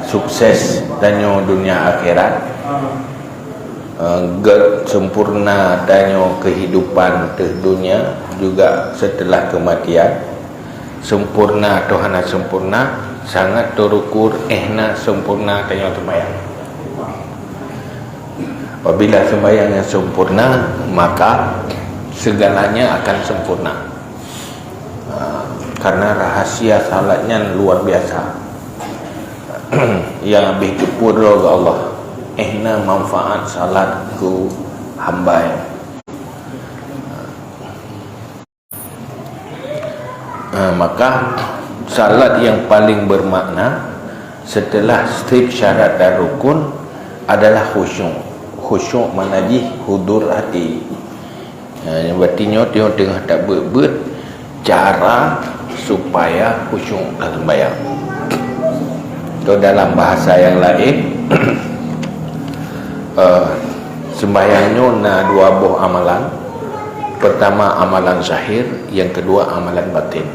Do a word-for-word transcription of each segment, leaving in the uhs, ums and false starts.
sukses tanyoe dunia akhirat, eh, gét sempurna tanyoe kehidupan teuh dunia juga setelah kematian. Sempurna atau hana sempurna, sangat terukur éh na sempurna tanyoe sembahyang. Apabila sembahyang yang sempurna, maka segalanya akan sempurna. Ha, karena rahasia salat nyan luar biasa. Nyang habéh geupeurunoe lé Allah, éh na manfaat salat keu hamba nyan. Ha, maka salat yang paling bermakna setelah setiap syarat dan rukun adalah khusyuk. Khusyuk makna jih hudur hati. Ha, nyang berarti nyoe teungoh teungoh tabeuet-beuet cara supaya khusyuk dalam sembahyang. Atau dalam bahasa yang lain, eh, sembahyang nyoe na dua boh amalan. Pertama amalan zahir, yang kedua amalan batin.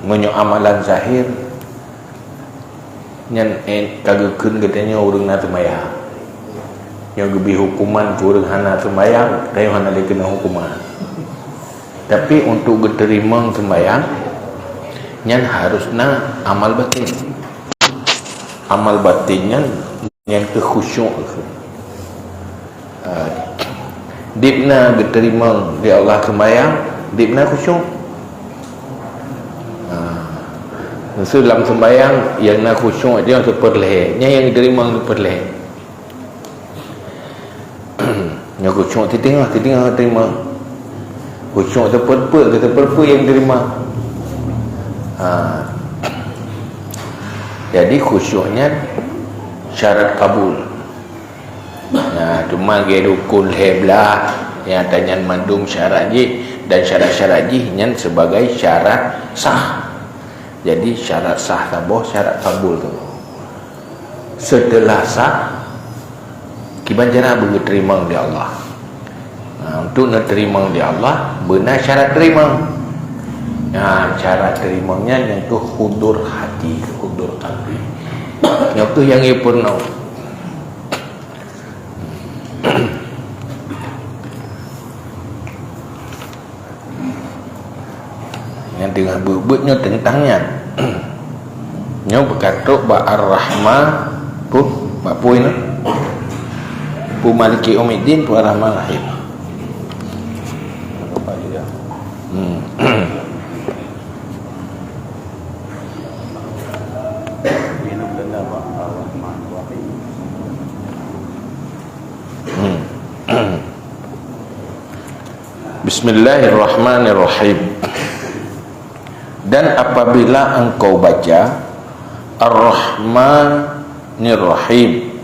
Meunyoe amalan zahir, nyan, eh, ka geukheun geutanyoe ureuëng na seumayang. Nyoe geubri hukuman keu ureuëng hana seumayang, tanyoe hana lé keunong hukuman. Tapi untuk geuteurimong seumayang, nyan harus na amal batin. Amal batin nyan, nyan keuh khusyuk. Ah, dibna geuteurimong lé Allah seumayang, dibna khusyuk. Ah, meuseu lam seumayang nyang na khusyuk nyan siper lhée, nyan nyang geuteurimong siper lhée. Nyoe khusyuk siteungoh, siteungoh teurimong. Khusyuk siper-siper, siper-siper nyang teurimong. Ha. Jadi khusyuk nyan syarat kabul. Nah, teuma lagée rukun lhée blaih, nyang tanyan mandum syarat jih, dan syarat-syarat jih nyan sebagai syarat sah. Jadi syarat sah saboh, syarat kabul saboh. Seuteulah sah, kiban cara beuteurimong lé Allah. Nah, untuk neuteurimong lé Allah, beuna syarat teurimong. Nah, syarat teurimong nyan, nyan keuh hudur hati, hudur qalbi. Nyan keuh nyang geupeureunoe. Nyang teungoh beuet-beuet nyoe teuntang nyan. Nyoe beukatrok bak Ar-Rahman, peue, bak peue nyoe? Peue Maliki Yaumiddin, peue Ar-Rahman Rahim. Hmm. Hmm. Bismillahirrahmanirrahim. Dan apabila engkau baca Ar-Rahmanir Rahim,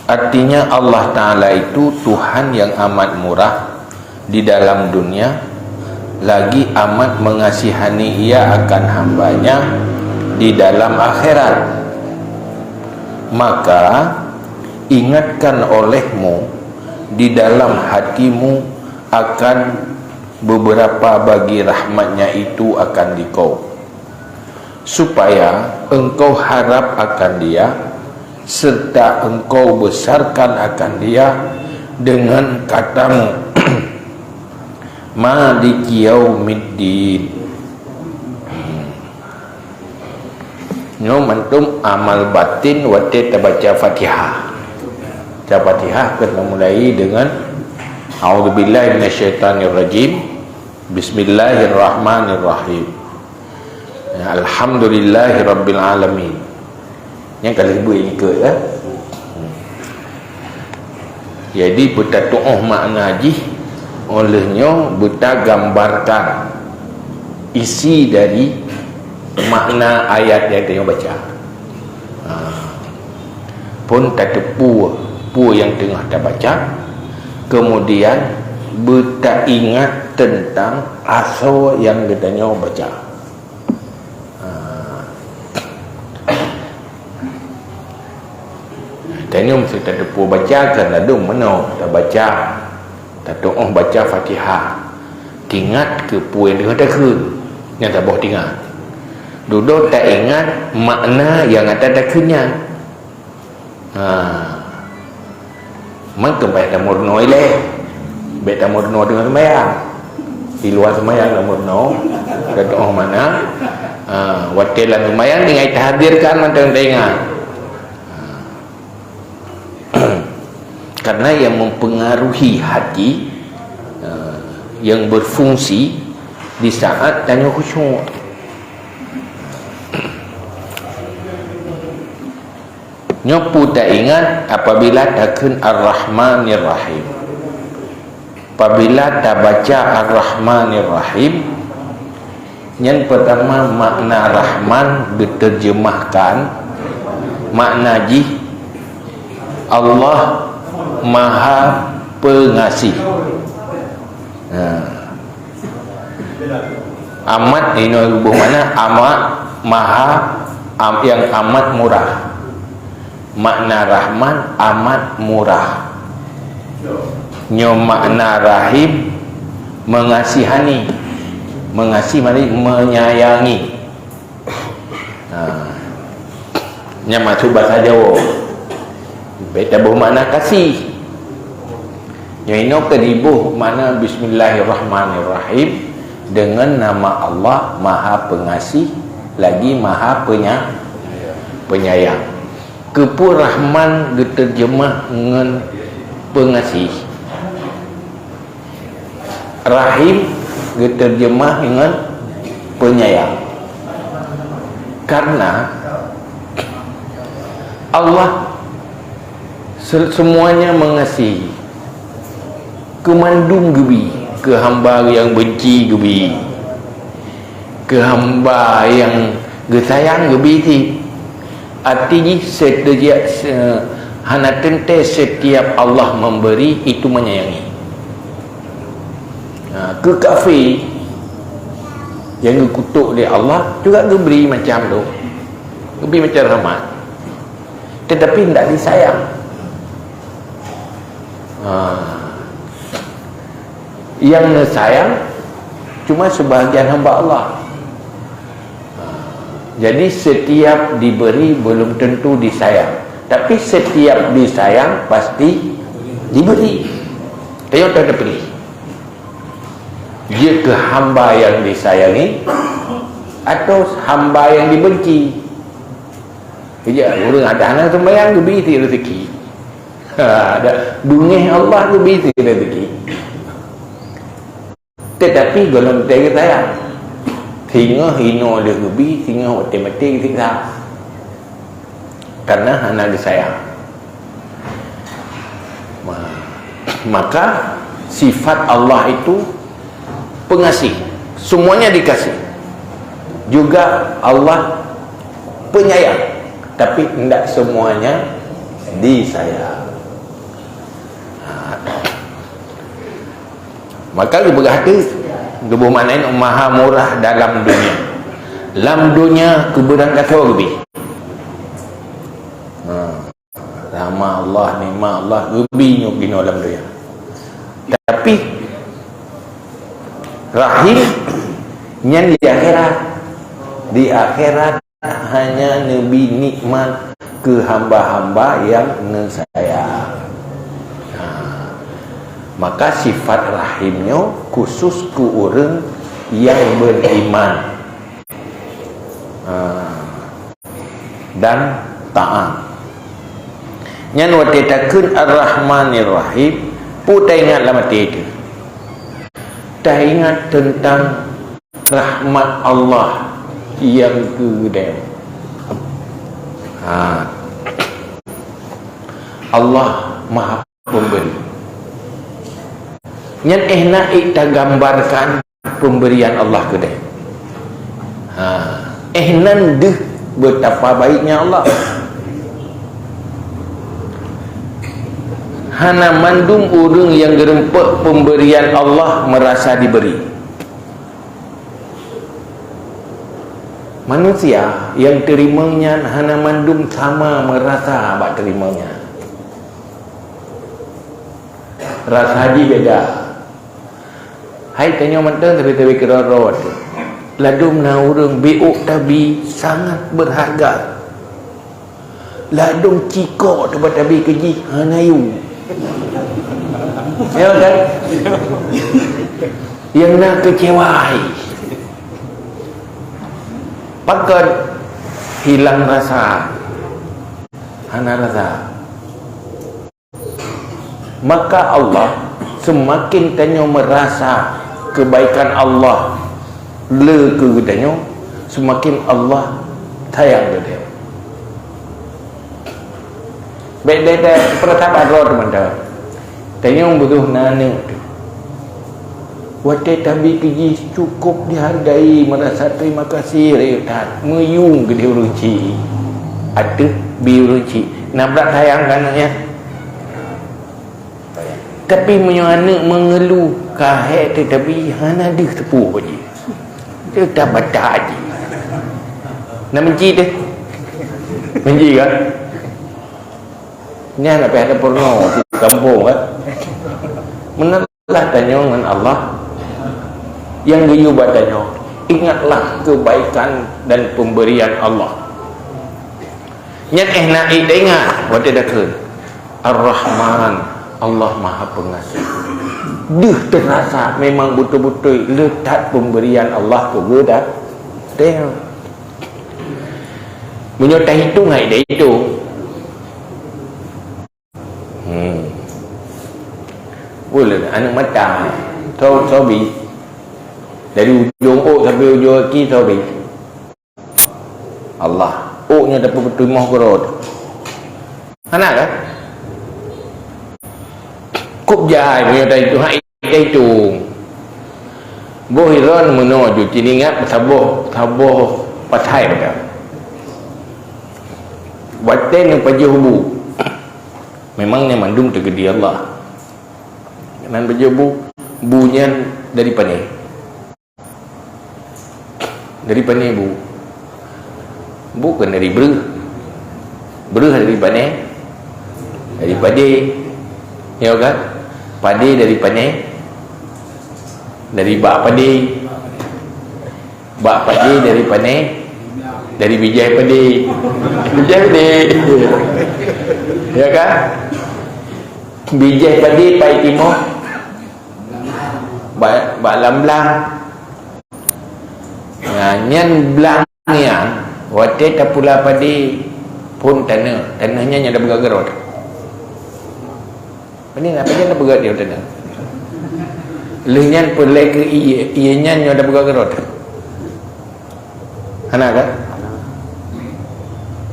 artinya Allah Ta'ala itu Tuhan yang amat murah di dalam dunia, lagi amat mengasihani Ia akan hambanya di dalam akhirat. Maka ingatkan olehmu di dalam hatimu akan beberapa bagi rahmatnya itu akan dikau, supaya engkau harap akan Dia, serta engkau besarkan akan Dia dengan katamu, Maliki yaumiddin. Nyoe mantong amal batin watée tabaca Fatihah. Baca Fatihah keuh mulai dengan A'udzubillahi minasyaitonirrajim. Bismillahirrahmanirrahim. Alhamdulillahirabbil alamin. Nyang ka lheueh beuet ikot, ya. Jadi beutatuoh makna jih, óh lheueh nyoe beutagambarkan isi dari makna ayat nyang tanyoe baca. Ha. Phon tateupeue peue nyang teungoh tabaca, kemudian beutaingat teuntang asoe nyang geutanyoe baca. Ha. Tanyoe meusti tateupeue baca, kan ladôm meunoe tabaca, tatuoh baca Fatihah. Tingat keu peue nyang teungoh takheun, nyan saboh tingat. Dudoe taingat makna nyang ata takheun nyan. Ha. Meukeumpai tameurunoe ilée. Bék tameurunoe deungon seumayang. Di luwa seumayang tameurunoe. Ka tu'oh makna. Ha, watée lam seumayang tinggai tahadirkan mantong taingat. Ha. Karena yang mempengaruhi hati, eh, yang berfungsi di saat tanyoe khusyuk. Nyoe peue taingat apabila takheun Ar-Rahmanir Rahim. Apabila tabaca Ar-Rahmanir Rahim, nyan pertama makna Rahman diterjemahkan, makna jih Allah Maha Pengasih. Nah, amat inoe buh makna amat maha am, yang amat murah. Makna Rahman amat murah. Nyoe makna Rahim mengasihani. Mengasih makna menyayangi. Ha. Nyan maksud bahasa Jawa. Bék taboh makna kasih. Nyoe inoe keu diboh makna Bismillahirrahmanirrahim dengan nama Allah Maha Pengasih lagi Maha Penya-, Penyayang. Keupeue Rahman geuterjemah ngon pengasih? Rahim geuterjemah ngon penyayang. Karena Allah se-, semuanya mengasihi. Keumandum geubi, keu hamba nyang beunci geubi, keu hamba nyang geusayang geubi cit. Arti jih, setiap, se-, hana teuntée setiap Allah memberi itu menyayangi. Ha, keu kafé nyang geukutok lé Allah juga geubri macam tu. Geubri macam rahmat. Tetapi tidak disayang. Ha. Yang disayang cuma sebahagian hamba Allah. Jadi, setiap diberi belum tentu disayang. Tapi setiap disayang pasti diberi. Tengok, tak terpilih. Dia ke hamba yang disayangi atau hamba yang dibenci. Kerja ureuëng ada hana sembahyang, geubri rezeki. Ha, ada bungeh Allah geubri rezeki. Tetapi gohlom teuga sayang. Singoh inoe lé geubi, singoh watée maté geusiksa. Karena hana geusayang. Ma-, maka sifat Allah itu pengasih. Semuanya dikasih. Juga Allah penyayang. Tapi tidak semuanya disayang. Ha. Maka geupeugah teuh, geuboh makna nyoe maha murah dalam dunia. Lam dunia kuburan kata geubi. Ha. Rahmat Allah, nikmat Allah geubi nyoe binoe lam dunia. Tapi Rahim nyan di akhirat. Di akhirat hanya neubi nikmat keu hamba-hamba nyang neusayang. Ha. Maka sifat rahim nyoe khusus keu ureuëng nyang beriman, ha, dan taat. Nyan watée takheun Ar-Rahmanir Rahim, peue taingat lam até teuh? Taingat teuntang rahmat Allah nyang keudeh. Ha. Allah Maha Pemberi. Nyan éh na ék tagambarkan pemberian Allah keudeh. Ha. Éh nan deuh betapa baiknya Allah. Hana mandum ureuëng nyang geureumpok pemberian Allah merasa diberi. Manusia nyang teurimong nyan hana mandum sama meurasa bak teurimong nyan. Rasa jih beda. Hai tanyoe mantong sabe-sabe keudroe-droe teuh. Ladôm na ureuëng biôk tabi sangat beurharga. Ladôm cikok teuba tabi keu jih hana yue. Ya kan? Nyang na keucewa hai. Pakon hilang rasa. Hana rasa. Maka Allah, seumaken tanyoe meurasa keubaikan Allah le keu geutanyoe, seumaken Allah sayang keu tanyoe. Bék dai-dai peurasaan droe teumantong. Tanyoe beudôh na aneuk teuh. Watée tabi keu jih cukôp dihargai, meurasa terima kasih rayeuk that, meuyueng keudeh ureuëng chik. Ateueh bi ureuëng chik, na brat sayang keu aneuk nyan. Tapi meunyoe aneuk meungeuluh, ka hék teuh tabi, hana deuh teupue bak jih. Teutab batat jih. Na benci teuh? Benci kan? Nyan hana payah tapeurunoe di kampung kan? Meunan lah tanyoe ngon Allah nyang geuyue bak tanyoe. Ingatlah kebaikan dan pemberian Allah. Nyan éh na ék taingat watée takheun, Ar-Rahman, Allah Maha Pengasih. Deuh teurasa memang beutôi-beutôi le that pemberian Allah keu geutanyoe. Meunyoe tahitong hai tahitong. Hmm. Boleh aneuk mata. Tho-, soe bi. Dari ujong ôk sampai ujong kaki soe bi. Allah. Ôk nyoe dapat peuteumah keurot. Hana kan? Kup jai meunyoe dari Tuhan. Itu. Boh iron meunoe ju teuingat saboh, saboh pasai pada. Watée neupajoh bu. Memang nyan mandum teugeudi Allah. Nan pajoh bu, bu nyan dari pané. Dari pané bu. Bu kan dari breuh. Breuh dari pané. Dari padé. Ya kan? Padé dari pané. Dari bak padé. Bak padé dari pané. Dari bijéh padé. Bijéh padé. Ya kan? Bijéh padé pai timoh. Bak, bak lam blang. Nah, nyan blang nyan, watée tapula padé phon tanoh, tanoh nyan nyang tapeugah keurot. Padé na, padé na peugah di tanoh. Lheueh nyan peureulée keu ié, ié nyan nyang tapeugah keurot. Hana kan?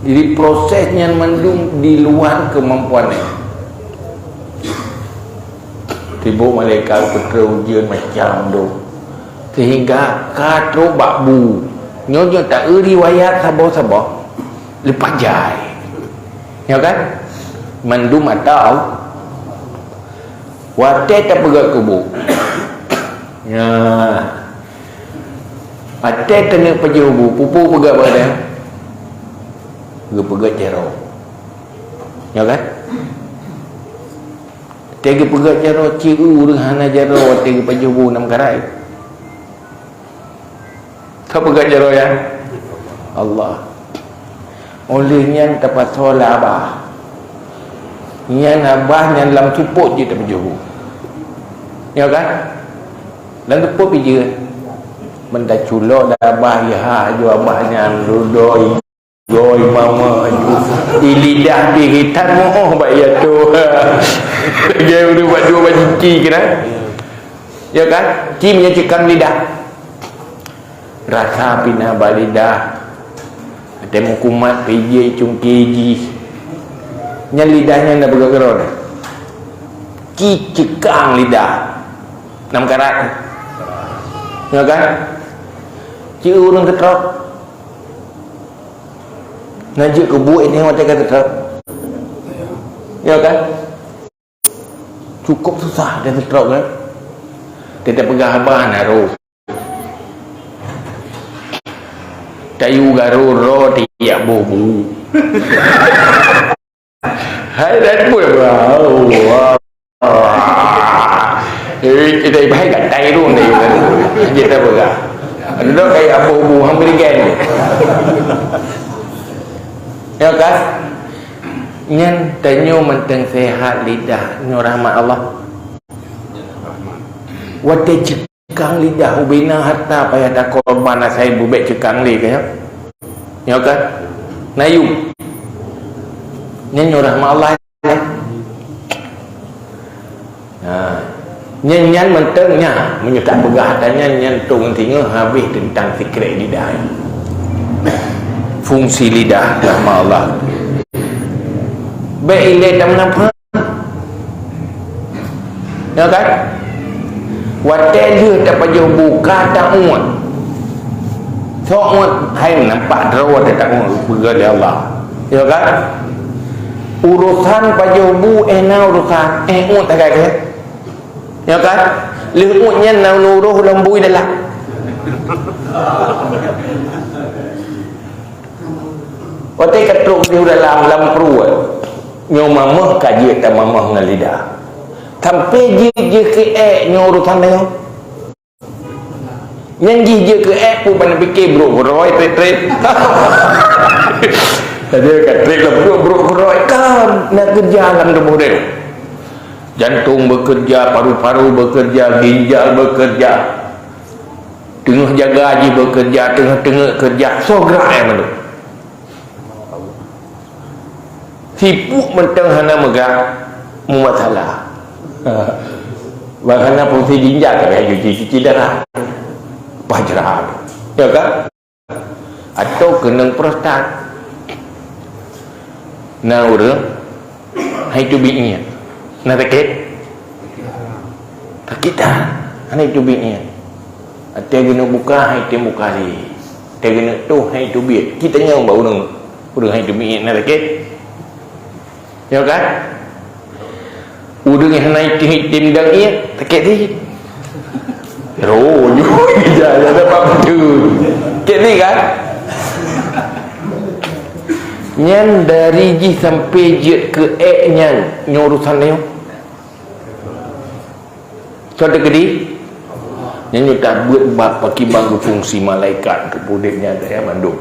Jadi proses nyan mandum di luar kemampuan. Tiboh malaikat peutrok ujeuen macam tu. Sehingga ka trok bak bu. Nyoe, nyoe ta-eu riwayat saboh-saboh. Leupah jai. Ya kan? Mandum ata Allah. Watée tapeugah keu bu. Ya. Watée keuneuk pajoh bu, peue-peue peugah bak gata? Geupeugah jaroe. Ya kan? Watée geupeugah jaroe, ci ureuëng hana jaroe watée geupajoh bu nam karai. Soe peugah jaroe nyan? Allah. Óh lheueh nyan tapasoe lé abah. Nyan abah nyan lam supôt jeuet tapajoh bu. Ya kan? Lam supôt pi jeuet. Meunan taculok lé abah, ya, aju abah nyan rudoi. Goi mama aju. Di lidah pih hitam moh bak ya tu. Lagée ureuëng bak dua bak jingki kira. Ya kan? Ci meunyoe cikam lidah. Rasa pih na bak lidah. Watée meukumat pih jih cungké jih. Nyan lidah nyan na peugah keurot. Ci cikang lidah. Nam karat. Ya kan? Ci ureuëng keutrok. Na jeuet keu buet nyoe watée ka teutab. Ya kan? Cukup susah watée teutab kan? Teutab peugah haba na roh. Tayue garoe roh tiyak boh bu. Hai dan pun Allah. Eh, kita ibarat kat tai tu ni. Kita peugah. Duduk kayak Abu Abu hang berikan. Ya kan? Nyan tanyoe mantong sehat lidah nyoe rahmat Allah. Watée cekang lidah ubena harta payah takorban asai bubek cekang lé kaya. Ya kan? Nayu. Nyan nyoe rahmat Allah. Ha. Nyan, nyan mantong nyan, meunyoe tak peugah ata nyan, nyan tông singoh habéh teuntang sikrék lidah. Fungsi lidah rahmat Allah. Bék ilée tameunafeuet. Ya kan? Watée lheueh tapajoh bu ka taungot. Sok ngot hai nampak droe teuka ngot peugah lé Allah. Ya kan? Urosan pajoh bu eh na urosan eh ngot tagai keu. Ya kan? Lheueh ngot nyan na uroh lom bui dalam. Watée ka trok di dalam lam pruet, nyoe mamah ka jeuet tamamah ngon lidah. Sampai jeuet jeuet keu ék nyoe urosan nyoe. Nyang jih jeuet keu ék pun bana pike brok keudroe trép-trép. Tadi ka trép lam brok brok keudroe kan na keureuja lam tuboh deh. Jantong bekerja, paru-paru bekerja, ginjal bekerja. Teungoh jaga jih bekerja, teungoh teungeuk kerja, soe grak nyan mandum. Sipuk mantong hana meugrak, mumasalah. Bah hana fungsi ginjal, ya, cuci, cuci darah. Pajra. Ya kan? Atau keunong prostat. Na ureuëng hai teubiet nyan. Na sakét? Sakét that. Hana teubiet nyan. Até geuneuk buka hai tem buka lé. Até geuneuk toh hai teubiet. Kita nyang ba ureuëng, ureuëng hai teubiet nyan na sakét. Ya kan? Ureuëng nyang hana item-item dan ié, sakét cit. Roh nyoe ija ya dapat betul. Sakét cit kan? Nyan dari jih sampai jeuet keu ék nyan nyoe urusan nyoe. Soe teukeudi? Nyan nyoe tabeuet bab pakriban geufungsi malaikat keu udeb nyan daya mandum.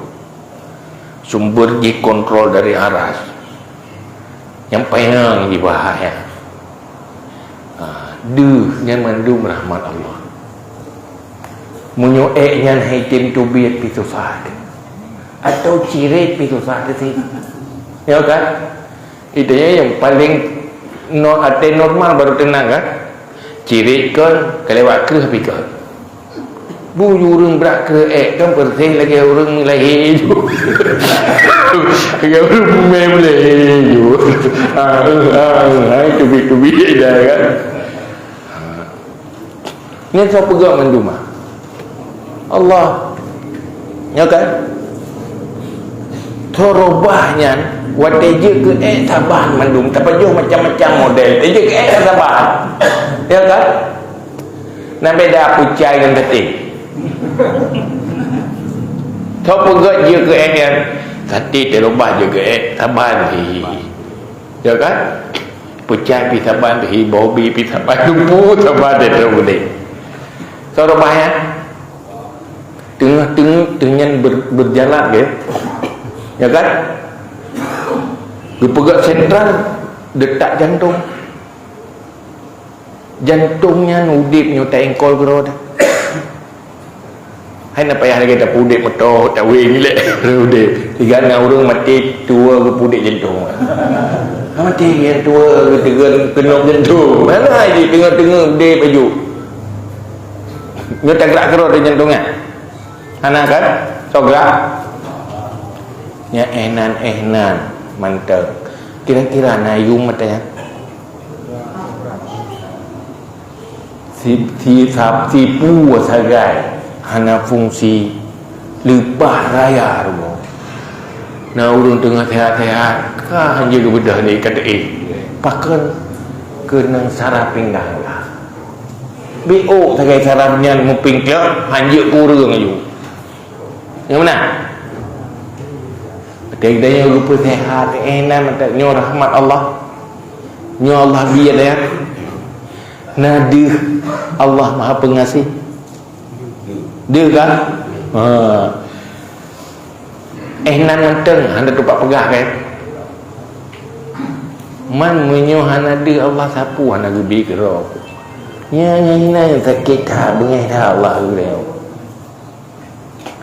Sumber jih kontrol dari aras. Nyang panyang jibahas nyan. Ha, deuh nyan mandum rahmat Allah. Meunyoe ék nyan hai tem teubiet pi susah teuh. Atau cirét pi susah teuh sit. Ya kan? Itu nyang paling no, até normal baru tenang kan? Cirét kon, kalewat kreueh pi kon. Bu ureuëng brat kreueh ék kan persis lagée ureuëng lahé ju. Lagée ureuëng mumé lahé ju. Ah, ah, ah, teubiet-teubiet dah kan. Nyan soe peugah mandum ah? Allah. Ya kan? Soe robah nyan watée jeuet keu ék saban mandum, tapajoh macam-macam model. Jeuet keu ék saban. Ya kan? Na beda peucai ngon saté. Soe peugah jeuet keu ék nyan? Saté teurobah jeuet keu ék saban. Hi. Ya kan? Peucai pi saban, hi bobi pi saban, lupu saban dia terus boleh. Soe robah nyan? Teungoh-teungoh teunyan ber, berjalan dia. Ya kan? Geupeugah sentral detak jantong. Jantong nyan udeb nyoe taengkol keudroe dah. Hai na payah lagée tapeudeb moto, taweng lé udeb. Siga na ureuëng maté tuwoe geupeudeb jantong. Ha maté nyang tuwoe geuteugén keunong jantong. Mana di teungoh-teungoh udeb aju. Nyoe tagrak keudroe di jantong nyan. Hana kan? Soe grak? Nya éh nan, éh nan mantong. Kira-kira na yum mata nyan. Si, si, sap, sipu sagai hana fungsi leupah raya rumoh. Na ureuëng teungoh sehat-sehat, ka hanjeuet geubeudôh ni kata, eh, pakon keunong saraf pinggang lah. Biôk sagai saraf nyan meupingklang, hanjeuet kureueng aju. Nyang mana? Teuka tanyoe geupeusehat, eh, na mantong nyoe rahmat Allah. Nyoe Allah biet ya. Na deuh Allah Maha Pengasih. Deuh kan? Ha. Eh, nan mantong hana teumpat peugah, kan? Man meunyoe hana deuh, Allah sapeue hana geubri keudroe. Nyan, nyan, nyan sakét that, beungéh that Allah geubri.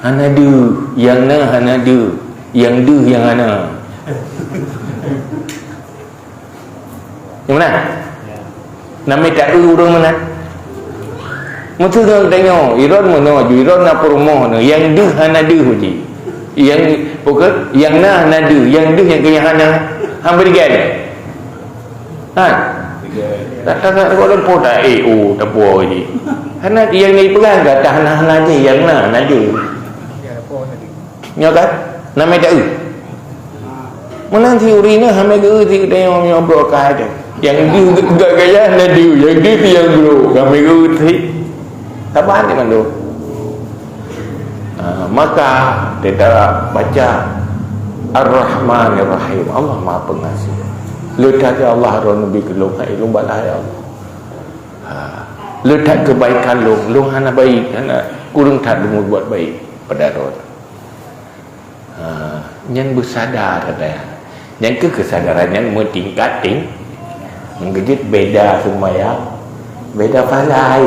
Hana deuh, nyang na hana deuh, nyang deuh nyang hana. Nyang meunan? Namé taeu ureueng meunan? Meuseuh ngon tanyoe, iron meunoe ju, iron na peurumoh nyoe, nyang deuh hana deuh ji. Nyang, pokok, nyang na hana deuh, nyang deuh nyang keu nyang hana. Han beudigan. Ha? Rata-rata ureueng po ta, eh, oh, tapuo ji. Hana nyang jipeugah gata hana-hana ji, nyang na hana deuh. Nyoe kan? Namé taeu. Meunan si ureueng nyoe hana geu si geutanyoe nyoe brok ka aja. Nyang di gaya na di, nyang di nyang brok kami geu si. Saban di mandum. Ha, maka kita baca Ar-Rahmanir Rahim. Allah Maha Pengasih. Le that ya Allah, roh Nabi kelong hai lom balah ya Allah. Ha. Le that kebaikan lom, lom hana baik, hana kurang that lom buat baik pada roh. Ha, nyan beusada katanya. Nyan keuh keusadaran nyan meutingkat ting-, meugeujeuet beda seumayang, beda pahala.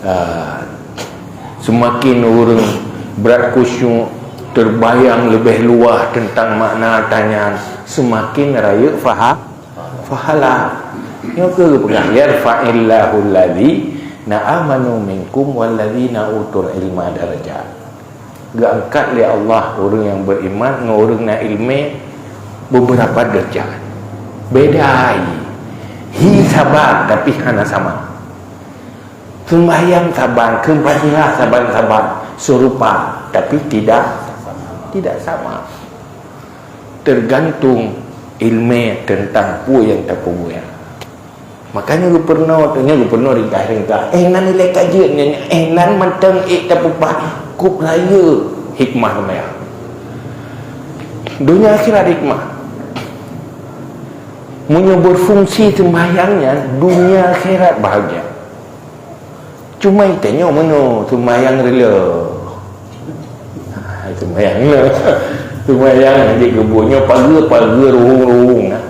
Ha, seumaken ureueng brat khusyuk, teubayang leubeh luwah teuntang makna ata nyan, seumaken rayeuk paha-, pahala. Nyoe keuh geupeugah, "Yarfa'illahu alladzina amanu minkum walladzina utul ilma darajat." Geuangkat lé Allah ureueng nyang beriman ngon ureueng na ileumé beberapa derajat. Beda hi. Hi saban, tapi hana sama. Sembahyang saban, kheun Fatihah saban-saban, serupa, tapi tidak, tidak sama. Tergantung ileumé teuntang peue nyang tapeubuet. Makanya geupeureunoe, nyoe geupeureunoe ringkas-ringkas. Eh, nan ilée ka jeuet nyan, eh, nan mantong ék tapeupah, kub rayeuk hikmah seumayang. Dunia akhirat hikmah. Meunyoe berfungsi sembahyang nyan, dunia akhirat bahagia. Cuma tanyoe meunoe seumayang reuloh. Ah, seumayang na. Seumayang jeuet keu buet nyoe pageue-pageue ruhueng-ruhueng na.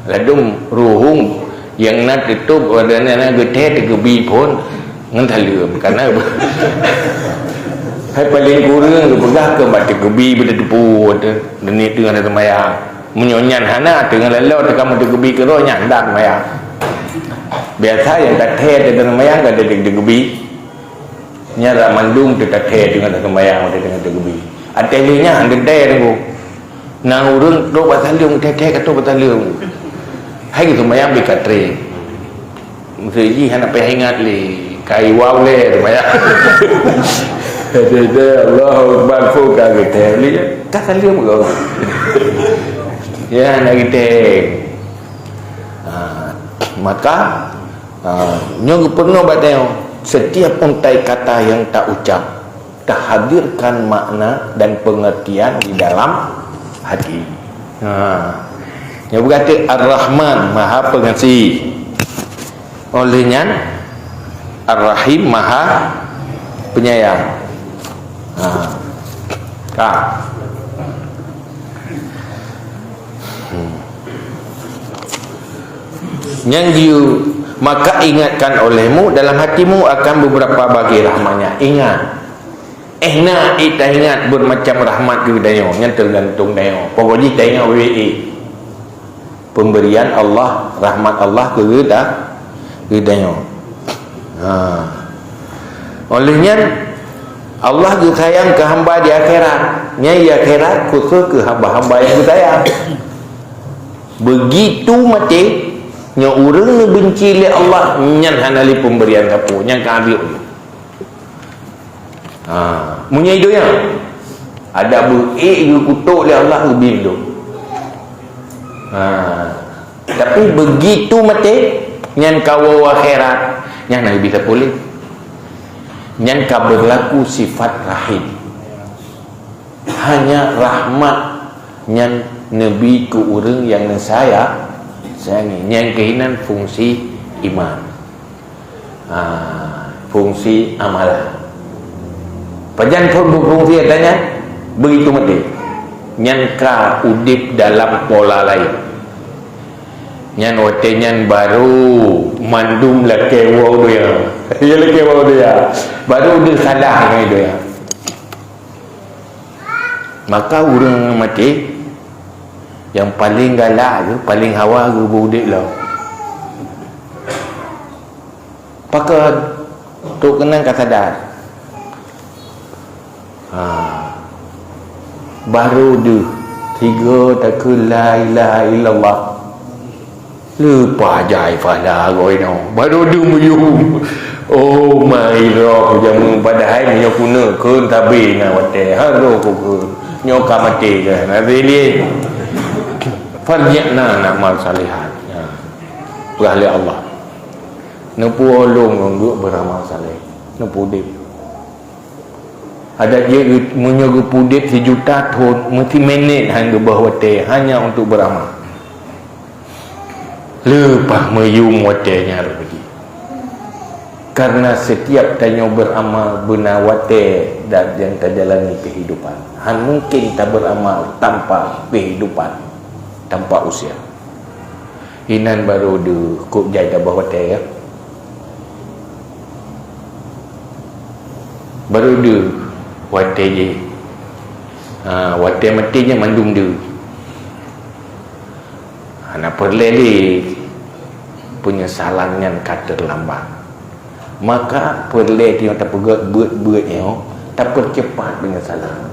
Ladom ruhueng nyang na teutôb, na, na geuthée teugeubi phon ngon saleuem. Karena hai paleng kureueng geupeugah keu bak teugeubi beuteupue teuh, deunit teungoh na seumayang. Meunyoe nyan hana, teungoh laloe teuka meuteugeubi keudroe nyan, ndak seumayang. Biasa nyang tathée teuka seumayang ka teugeubi. Nyan rak mandum teuka tathée teungoh seumayang watée teungoh teugeubi. Até lheueh nyan geuthée teungku. Na ureueng trok bak saleuem, thée-thée ka trok bak saleuem. Hai geuseumayang bit ka treb. Meuseuti hana payah ingat lé, ka iwau lé seumayang. Dede Allahu Akbar, pu ka geutem lé, ka saleuem gob. Ya, hana geutem. Ha, maka, ha, nyoe geupeureunoe bak tanyoe, setiap untai kata yang ta ucap, tahadirkan makna dan pengertian di dalam hati. Ha. Nyang beukata Ar-Rahman, Maha Pengasih. Oleh nyan, Ar-Rahim, Maha Penyayang. Ha. Ka. Hmm. Nyang jiu, maka ingatkan olehmu dalam hatimu akan beberapa bagi rahmatnya. Ingat. Eh, na ék taingat bermacam rahmat keu tanyoe, nyan teugantung tanyoe. Pokok jih taingat wéh ék. Pemberian Allah, rahmat Allah keu ta-, keu tanyoe. Ha. Oleh nyan, Allah geusayang keu hamba di akhirat. Nyan di akhirat khusus keu hamba-hamba nyang geusayang. Begitu maté, nyoe ureueng neubenci lé Allah, nyan hana lé pemberian sapeue, nyan ka habéh. Ha, meunyoe i donya, ada beuék geukutôk lé Allah, geubi lom. Ha, tapi begitu maté, nyan ka woe akhirat, nyan hana geubi sapeue lé. Nyan ka berlaku sifat rahim. Hanya rahmat nyan neubi keu ureueng nyang neusaya-, sayangi. Nyang keuh inan fungsi iman. Ha, Fungsi amalan. Pajan phon berfungsi ata nyan? Begitu maté. Nyan ka udép dalam pola laén. Nyan watée nyan baru mandum lakée woe u donya. Ya, lakée woe u donya. Baru deuh salah ngon donya. Maka ureuëng maté nyang paleng galak geuh, paleng hawa geuh beu udép lom. Pakon? Trok keunan ka sadar. Ha. Baru deuh tiga takheun la ilaha illallah. Leupah jai pahala goe nyoe. Baru deuh meuyum. Oh, mai roh jameun, padahai meunyoe keuneuk kheun tabe na watée. Harôh kukheun. Nyoe ka maté kan. Nabi lé. Farji'na na'mal salihan. Ha. Peugah lé Allah. Neupeuulông ngon geuh beuramal saleh. Neupeuudép. Adak jeuet geu-, meunyoe geupeudép sijuta thon, meusiminét han geubah watée hanya untuk beuramal. Leupah meuyum watée nyan reupa jih. Karena setiap tanyoe beuramal beuna watée dan nyang tajalani kehidupan. Han mungkin tabeuramal tanpa kehidupan, tanpa usia. Inan baru deuh kok jai tabah watée, ya. Baru deuh watée jih. Ha, watée maté nyan mandum deuh. Hana peureulée lé peunyesalan nyan ka teulambat. Maka peureulée tanyoe tapeugét beuet-beuet nyoe, tapeuceupat peunyesalan.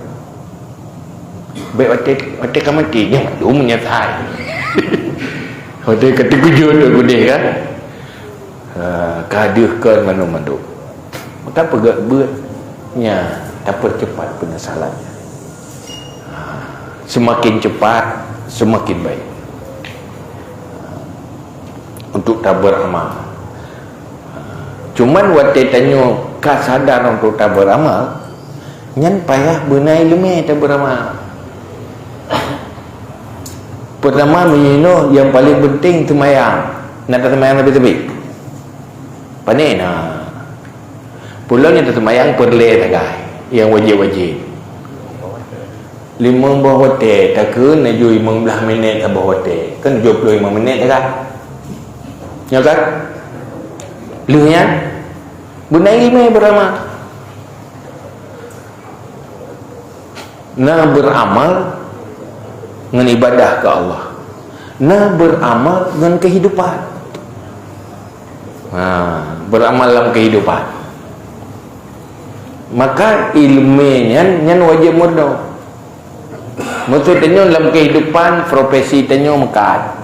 Bék watée, watée ka maté, nyoe mandum meunyeusai. Watée ka teukeujot tu gudeh kan? Ha, ka deuh kon mandum-mandum. Maka peugét beuet nyan, tapeuceupat peunyesalan nyan. Ha, seumaken cepat, seumaken baik. Untuk tabeuramal. Cuman watée tanyoe ka sadar untuk tabeuramal, nyan payah beuna iéleumé tabeuramal. Peurtama, meunyoe nyang paleng peunteng seumayang, na taseumayang leubeh-leubeh? Pane na. Peue lom nyang taseumayang peureulée sagai, nyang wajéb-wajéb. Limong boh watée, takheun laju limong blaih minét saboh watée. Kan tujoh ploh limong minét dah kan? Nyo kan? Lheueh nyan, beuna iéleumé beuramal. Na beuramal ngon ibadah keu Allah. Na beuramal ngon kehidupan. Ha, beuramal lam kehidupan. Maka iéleumé nyan, nyan wajéb meurunoe. Maksud tanyoe lam kehidupan profesi tanyoe meukat.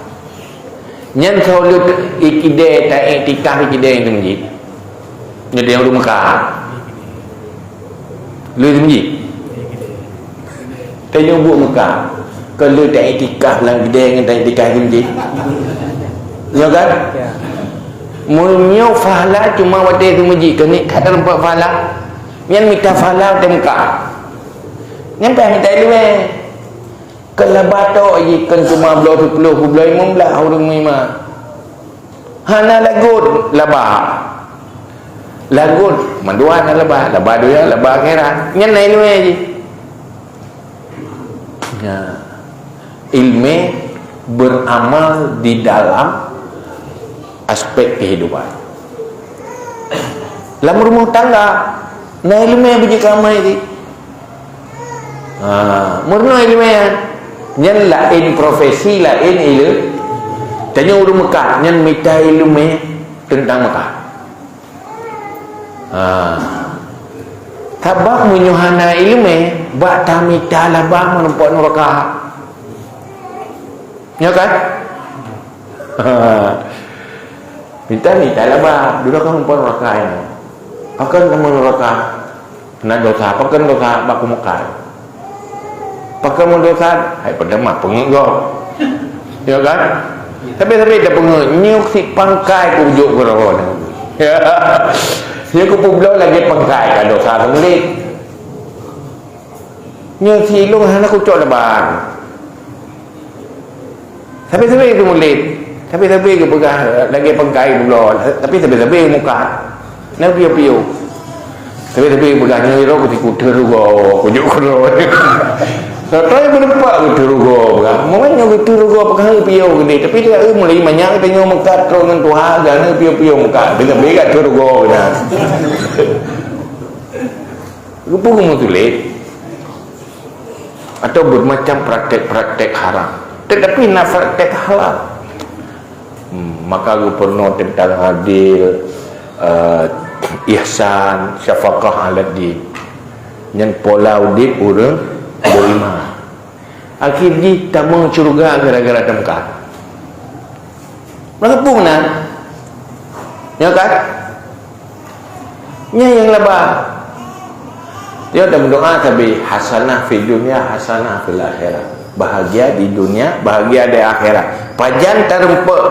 Nyan soe lheueh ikidée ta-iktikaf ikidée ngon masjid. Nyan ureuëng meukat. Lheueh masjid. Tanyoe buet meukat. Kon lheueh ta-iktikaf lam kidée ngon ta-iktikaf di masjid. Nyo kan? Meunyoe pahala cuma watée di masjid, keuneuk that teumpat pahala. Nyan mita pahala watée meukat. Nyan payah mita iéleumé. Kon laba tok jih, kon cuma bloe siploh, bloe limong blaih ureuëng meuiman. Hana lagot laba. Lagot mandua na laba, laba donya, laba akhirat. Nyan na iéleumé jih. Nah, iéleumé beuramal di dalam aspek kehidupan. Lam rumah tangga, na iéleumé beujeuet keu amai jih. Ha, meurunoe iéleumé nyan. Nyan laén profesi, laén iéleumé. Tanyoe ureuëng meukat, nyan mita iéleumé teuntang meukat. Ha. Sabab meunyoe hana iéleumé, bak tamita laba meurumpok nuraka. Nyo kan? Mita-mita laba, duduk kan meurumpok nuraka nyan. Pakon kamoe nuraka? Na dosa, pakon dosa bak kumeukat. Pakon meudosa, hai peudamah peungeuet gob. Ya kan? Tapi-tapi dah peungeuet, nyoe si pangkai kujok keu roh. Ya. Nyoe kupeubloe lagée pangkai ka dosa teumuléh. Nyoe si ilong hana kucok leubang. Sabe-sabe geupeumuléh, sabe-sabe geupeugah lagée pangkai buloe, tapi sabe-sabe muka. Na piôh-piôh. Tapi, tapi peugah nyoe iro keu siku teurugoe, kujok keudroe. Tapi beureupak keu teurugoe peugah. Momen nyoe keu teurugoe peugah piôh geude. Tapi dia, eh, mulai manyak tanyoe meukat trok ngon tuha, gana piôh-piôh meukat. Dengan bega teurugoe kena. Geupeu geumeutuléh. Atau bermacam praktek-praktek haram. Tetapi na praktek halal. Hmm, maka geupeurunoe teuntang adil, eh, ihsan, syafaqah ala din. Nyan pola udép ureuëng beriman. Akhir jih tamong syurga gara-gara tameukat. Meunyoe peue meunan? Nyoe kan? Nyan nyang laba. Nyoe dan doa sabe, hasanah fid dunya, hasanah fil akhirah. Bahagia di dunia, bahagia di akhirat. Pajan tareumpok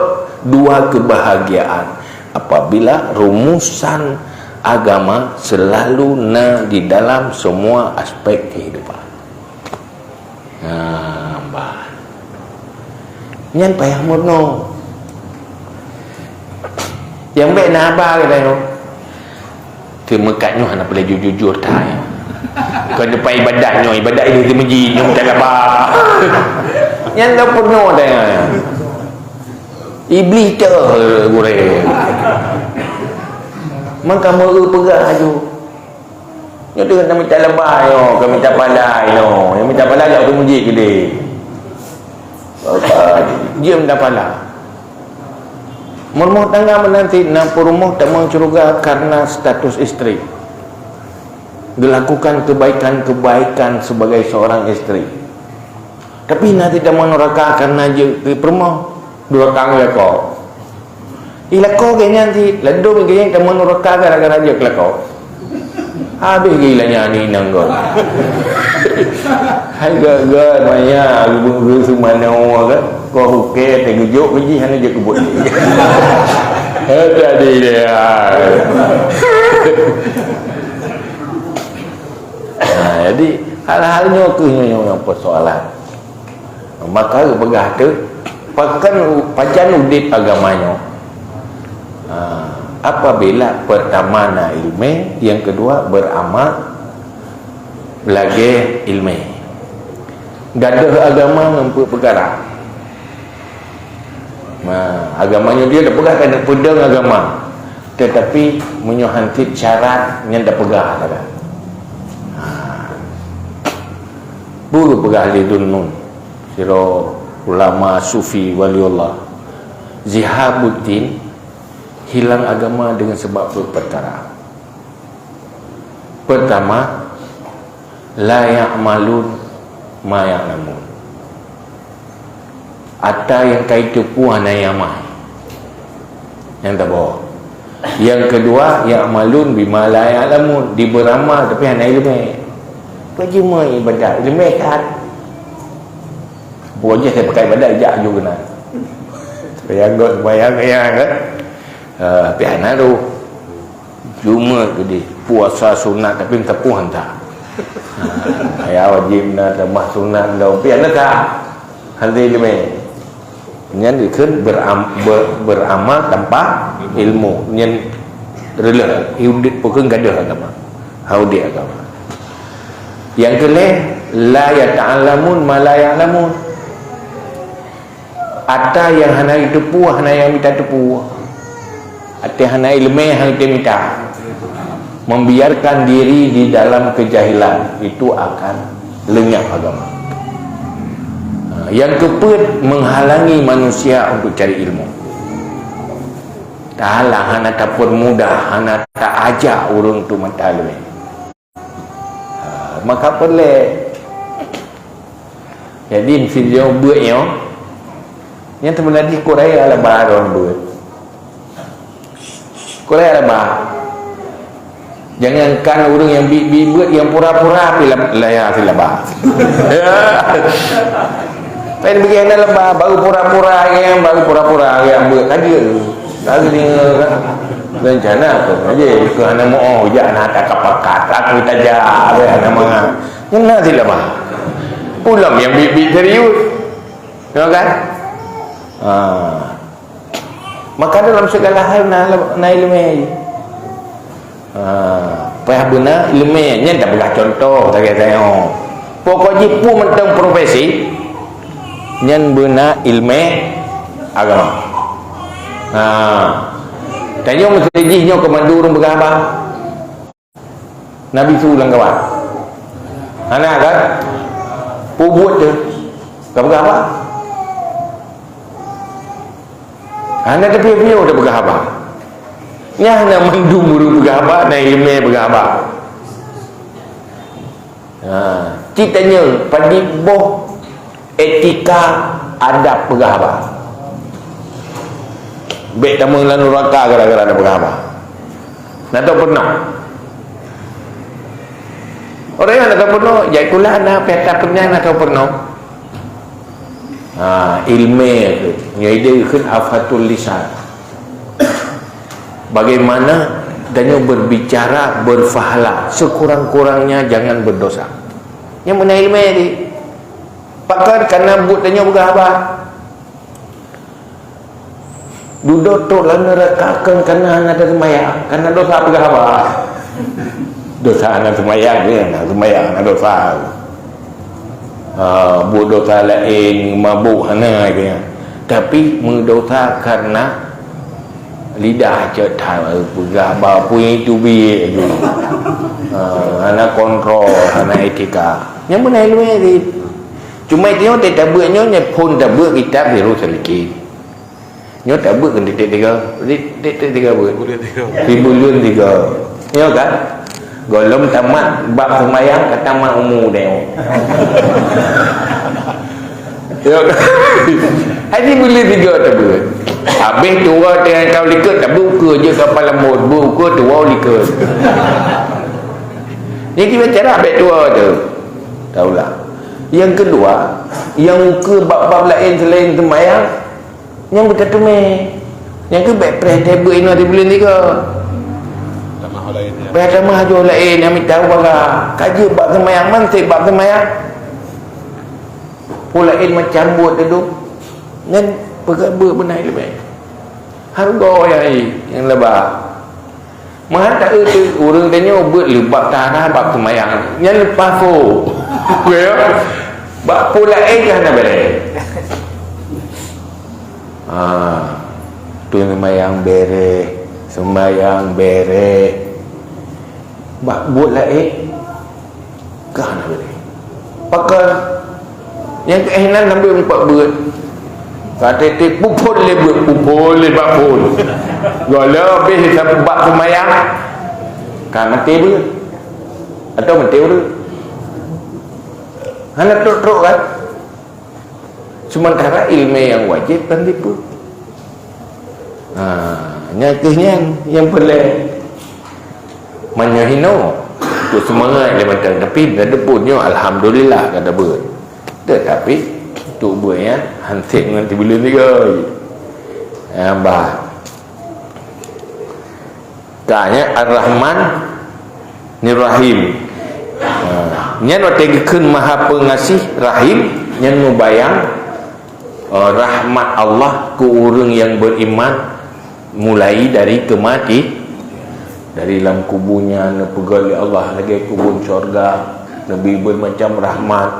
dua kebahagiaan? Apabila rumusan agama selalu na di dalam semua aspek kehidupan. Ha, bah. Nyan payah meurunoe. Nyang bék na haba geutanyoe. Teumeukat nyoe hana peureulée jujur-jujur that. Kon teumpat ibadat nyoe, ibadat di meuseujid nyoe meutalaba. Nyan dah peurunoe dah. Iblih teuh gurée. Maka meu peugah aju. Nyoe teuh na mita laba nyoe, ka mita pala nyoe. Nyang mita pala jak u meuseujid keudeh. Jeuem mita pala. Meurumah tangga meunan cit na peurumoh tamong syeuruga karena status istri. Gelakukan kebaikan-kebaikan sebagai seorang istri. Tapi na cit tamong nuraka karena jeuet keu peurumoh, duraka ngon lakoe. Di lakoe gobnyan cit, ladôm gobnyan tamong nuraka gara-gara jeuet keu lakoe. Habéh geuh ilanya aneuk inong gob. Hai gét-gét maya geubeungeu seumanoe kan, koh ukée teugeujok keu jih hana jeuet keu buet jih. Hei, jadi dia. Nah, jadi hal-hal nyoe keuh nyoe nyang persoalan. Maka geupeugah teuh, pakan u-, pajan udép agama nyoe? Ha, apabila pertama na ileumé, yang kedua beramal lagée ileumé. Gadoh agama ngon peuet peukara. Nah, agama nyoe dia dah peugah kan peudong agama. Tetapi meunyoe han cit syarat nyan dah peugah dah kan. Ha. Peue geupeugah lé Zunnun, sidroe ulama sufi waliullah, zihabuddin, hilang agama dengan sebab beperkara. Pertama, la ya'malun ma ya'lamun. Ata nyang ka jiteupeue hana jiamal. Nyang taboh. Nyang keudua, ya'malun bima la ya'lamun, diberamal tapi hana ileumé. Peue jeuet ibadat, ileumé that. Bukan je saya pakai ibadat jak ju keunan. Sembahyang gok, sembahyang ya kan. Ah, tapi hana tu. Cuma gede puasa sunat tapi meuteupue hana. Ha, ya wajib na tambah sunat dah. Tapi hana tak. Hana ileumé. Nyan dikheun beram-, ber-, beramal tanpa ilmu. Nyan reuloh udép pokon gadoh agama. Ha, udép agama. Yang keulhèe, la yata'allamun ma la ya'lamun. Ata nyang hana jiteupeue, hana nyang mita teupeue. Até hana ileumé, hana mita. Membiarkan diri di dalam kejahilan, itu akan lenyap agama. Ha, yang keupeuet, menghalangi manusia untuk cari ilmu. Tahalang, hana tapeumudah, hana taajak ureuëng tu mata ileumé. Ha, maka peureulée. Jadi, meusijeuem beuet nyoe, nyang teumeuladi kuraya laba droe beuet. Kuraya laba. Jangankan ureuëng nyang bi-, bi beuet, nyang pura-pura pih la-, laya silaba. Lain bagi hana laba, baru pura-pura nyang, baru pura-pura nyang beuet. Ka jeuet. Ka geudeungoe kan. Rencana tu aja ke hana moh jak na tak kapakat. Aku tajak, hana mangat. Nyan na silaba. Pulang nyang bi-, bi serius. Ya kan? Ha. Maka dalam segala hal na, na ileumé. Ha, payah beuna ileumèe, nyan tapeugah cuntoh sagai-sagai. Pokok jih peue mantong profesi, nyan beuna ileumèe agama. Ha. Tanyoe meuseujih nyoe keu mandum ureueng peugah haba. Nabi su lam kawan. Hana kan? Peue buet teuh? Ka peugah haba? Hana teupiôh-piôh teuh peugah haba. Nyan hana mandum ureueng peugah haba, na ileumèe peugah haba. Ha, cit tanyoe padit boh etika adab peugah haba. Bèk tamong lam nuraka gara-gara na peugah haba. Na tao peunoh. Orang nyang na tao peunoh, jai kula na peta peunoh na tao peunoh. Ha, ileumèe tu. Nyoe idéh kheun afatul lisan. Bagaimana tanyoe berbicara berpahala, sekurang-kurangnya jangan berdosa. Nyan beuna ileumèe teuh. Pakon? Karena buet tanyoe peugah haba. Dudoe trok lam nuraka kon karena hana taseumayang, karena dosa peugah haba. Dosa hana seumayang, ya, hana seumayang, hana dosa. Ha, buet dosa laén, mabök hana, ya. Tapi meudosa karena lidah cok that, peugah haba pun itu biek laju. Ha, hana kontrol, hana etika. Nyan beuna ileumèe teuh. Cuma itu nyoe tabeuet nyoe, nyan phôn tabeuet kitab Sirus Salikin. Nyoe tabeuet keu titik tiga. Titik tiga beuet. Sibuleuen tiga. Nyoe kan? Gohlom tamat bab seumayang ka tamat umu tanyoe. Nyoe kan? Hai sibuleuen tiga tabeuet. Habéh tuwoe teuh ka likot tabeuet ukeue jeuet keu palamon, beuet ukeue tuwoe likot. Jadi cara bèk tuwoe teuh. Taulah. Yang kedua, yang ukeue bab-bab laén selain seumayang, nyang beutateumé. Nyang keu bèk preh teuh beuet inoe di buleuen tiga. Tamah laén, ya. Preh tamah joh laén nyang mita ubaga. Ka jeuet bab seumayang, man sép bab seumayang. Peue laén macam buet teuh. Nyan peugah beuet beuna ileumèe. Hareuga nyang, nyang laba. Meuhan taeu teuh ureueng tanyoe beuet le bab tahara, bab seumayang. Nyan leupah fo. Ya. Bab peue laén ka hana bèrèh. Ha. Tu seumayang bèrèh, seumayang bèrèh. Bab buet laén ka hana bèrèh. Pakon? Nyang keu éh nan sampoe meupat beuet. Ka teuntèe pupon lé beuet, pupon lé bak phôn. Gohlom habéh bab seumayang, ka maté beuet. Atawa maté ureueng. Hana trok-trok kan? Seumantara ileumèe nyang wajéb kan dipeue. Ha, nyan keuh nyan nyang peureulèe. Meunyoe hinoe, tu seumangat lé mantong, tapi na deupot nyoe, alhamdulillah, ka tabeuet. Teutapi, tu beuet nyan han sép ngon sibuleuen tiga. Nyang bah. Ka nyan Ar-Rahman ni Rahim. Ha, nyan watèe geukheun Maha Peungasih Rahim, nyan mubayang, eh, rahmat Allah keu ureueng nyang beriman mulai dari keumati-, dari lam kubu nyan neupeugöt lé Allah lagèe keubeuen syurga, neubri bermacam rahmat.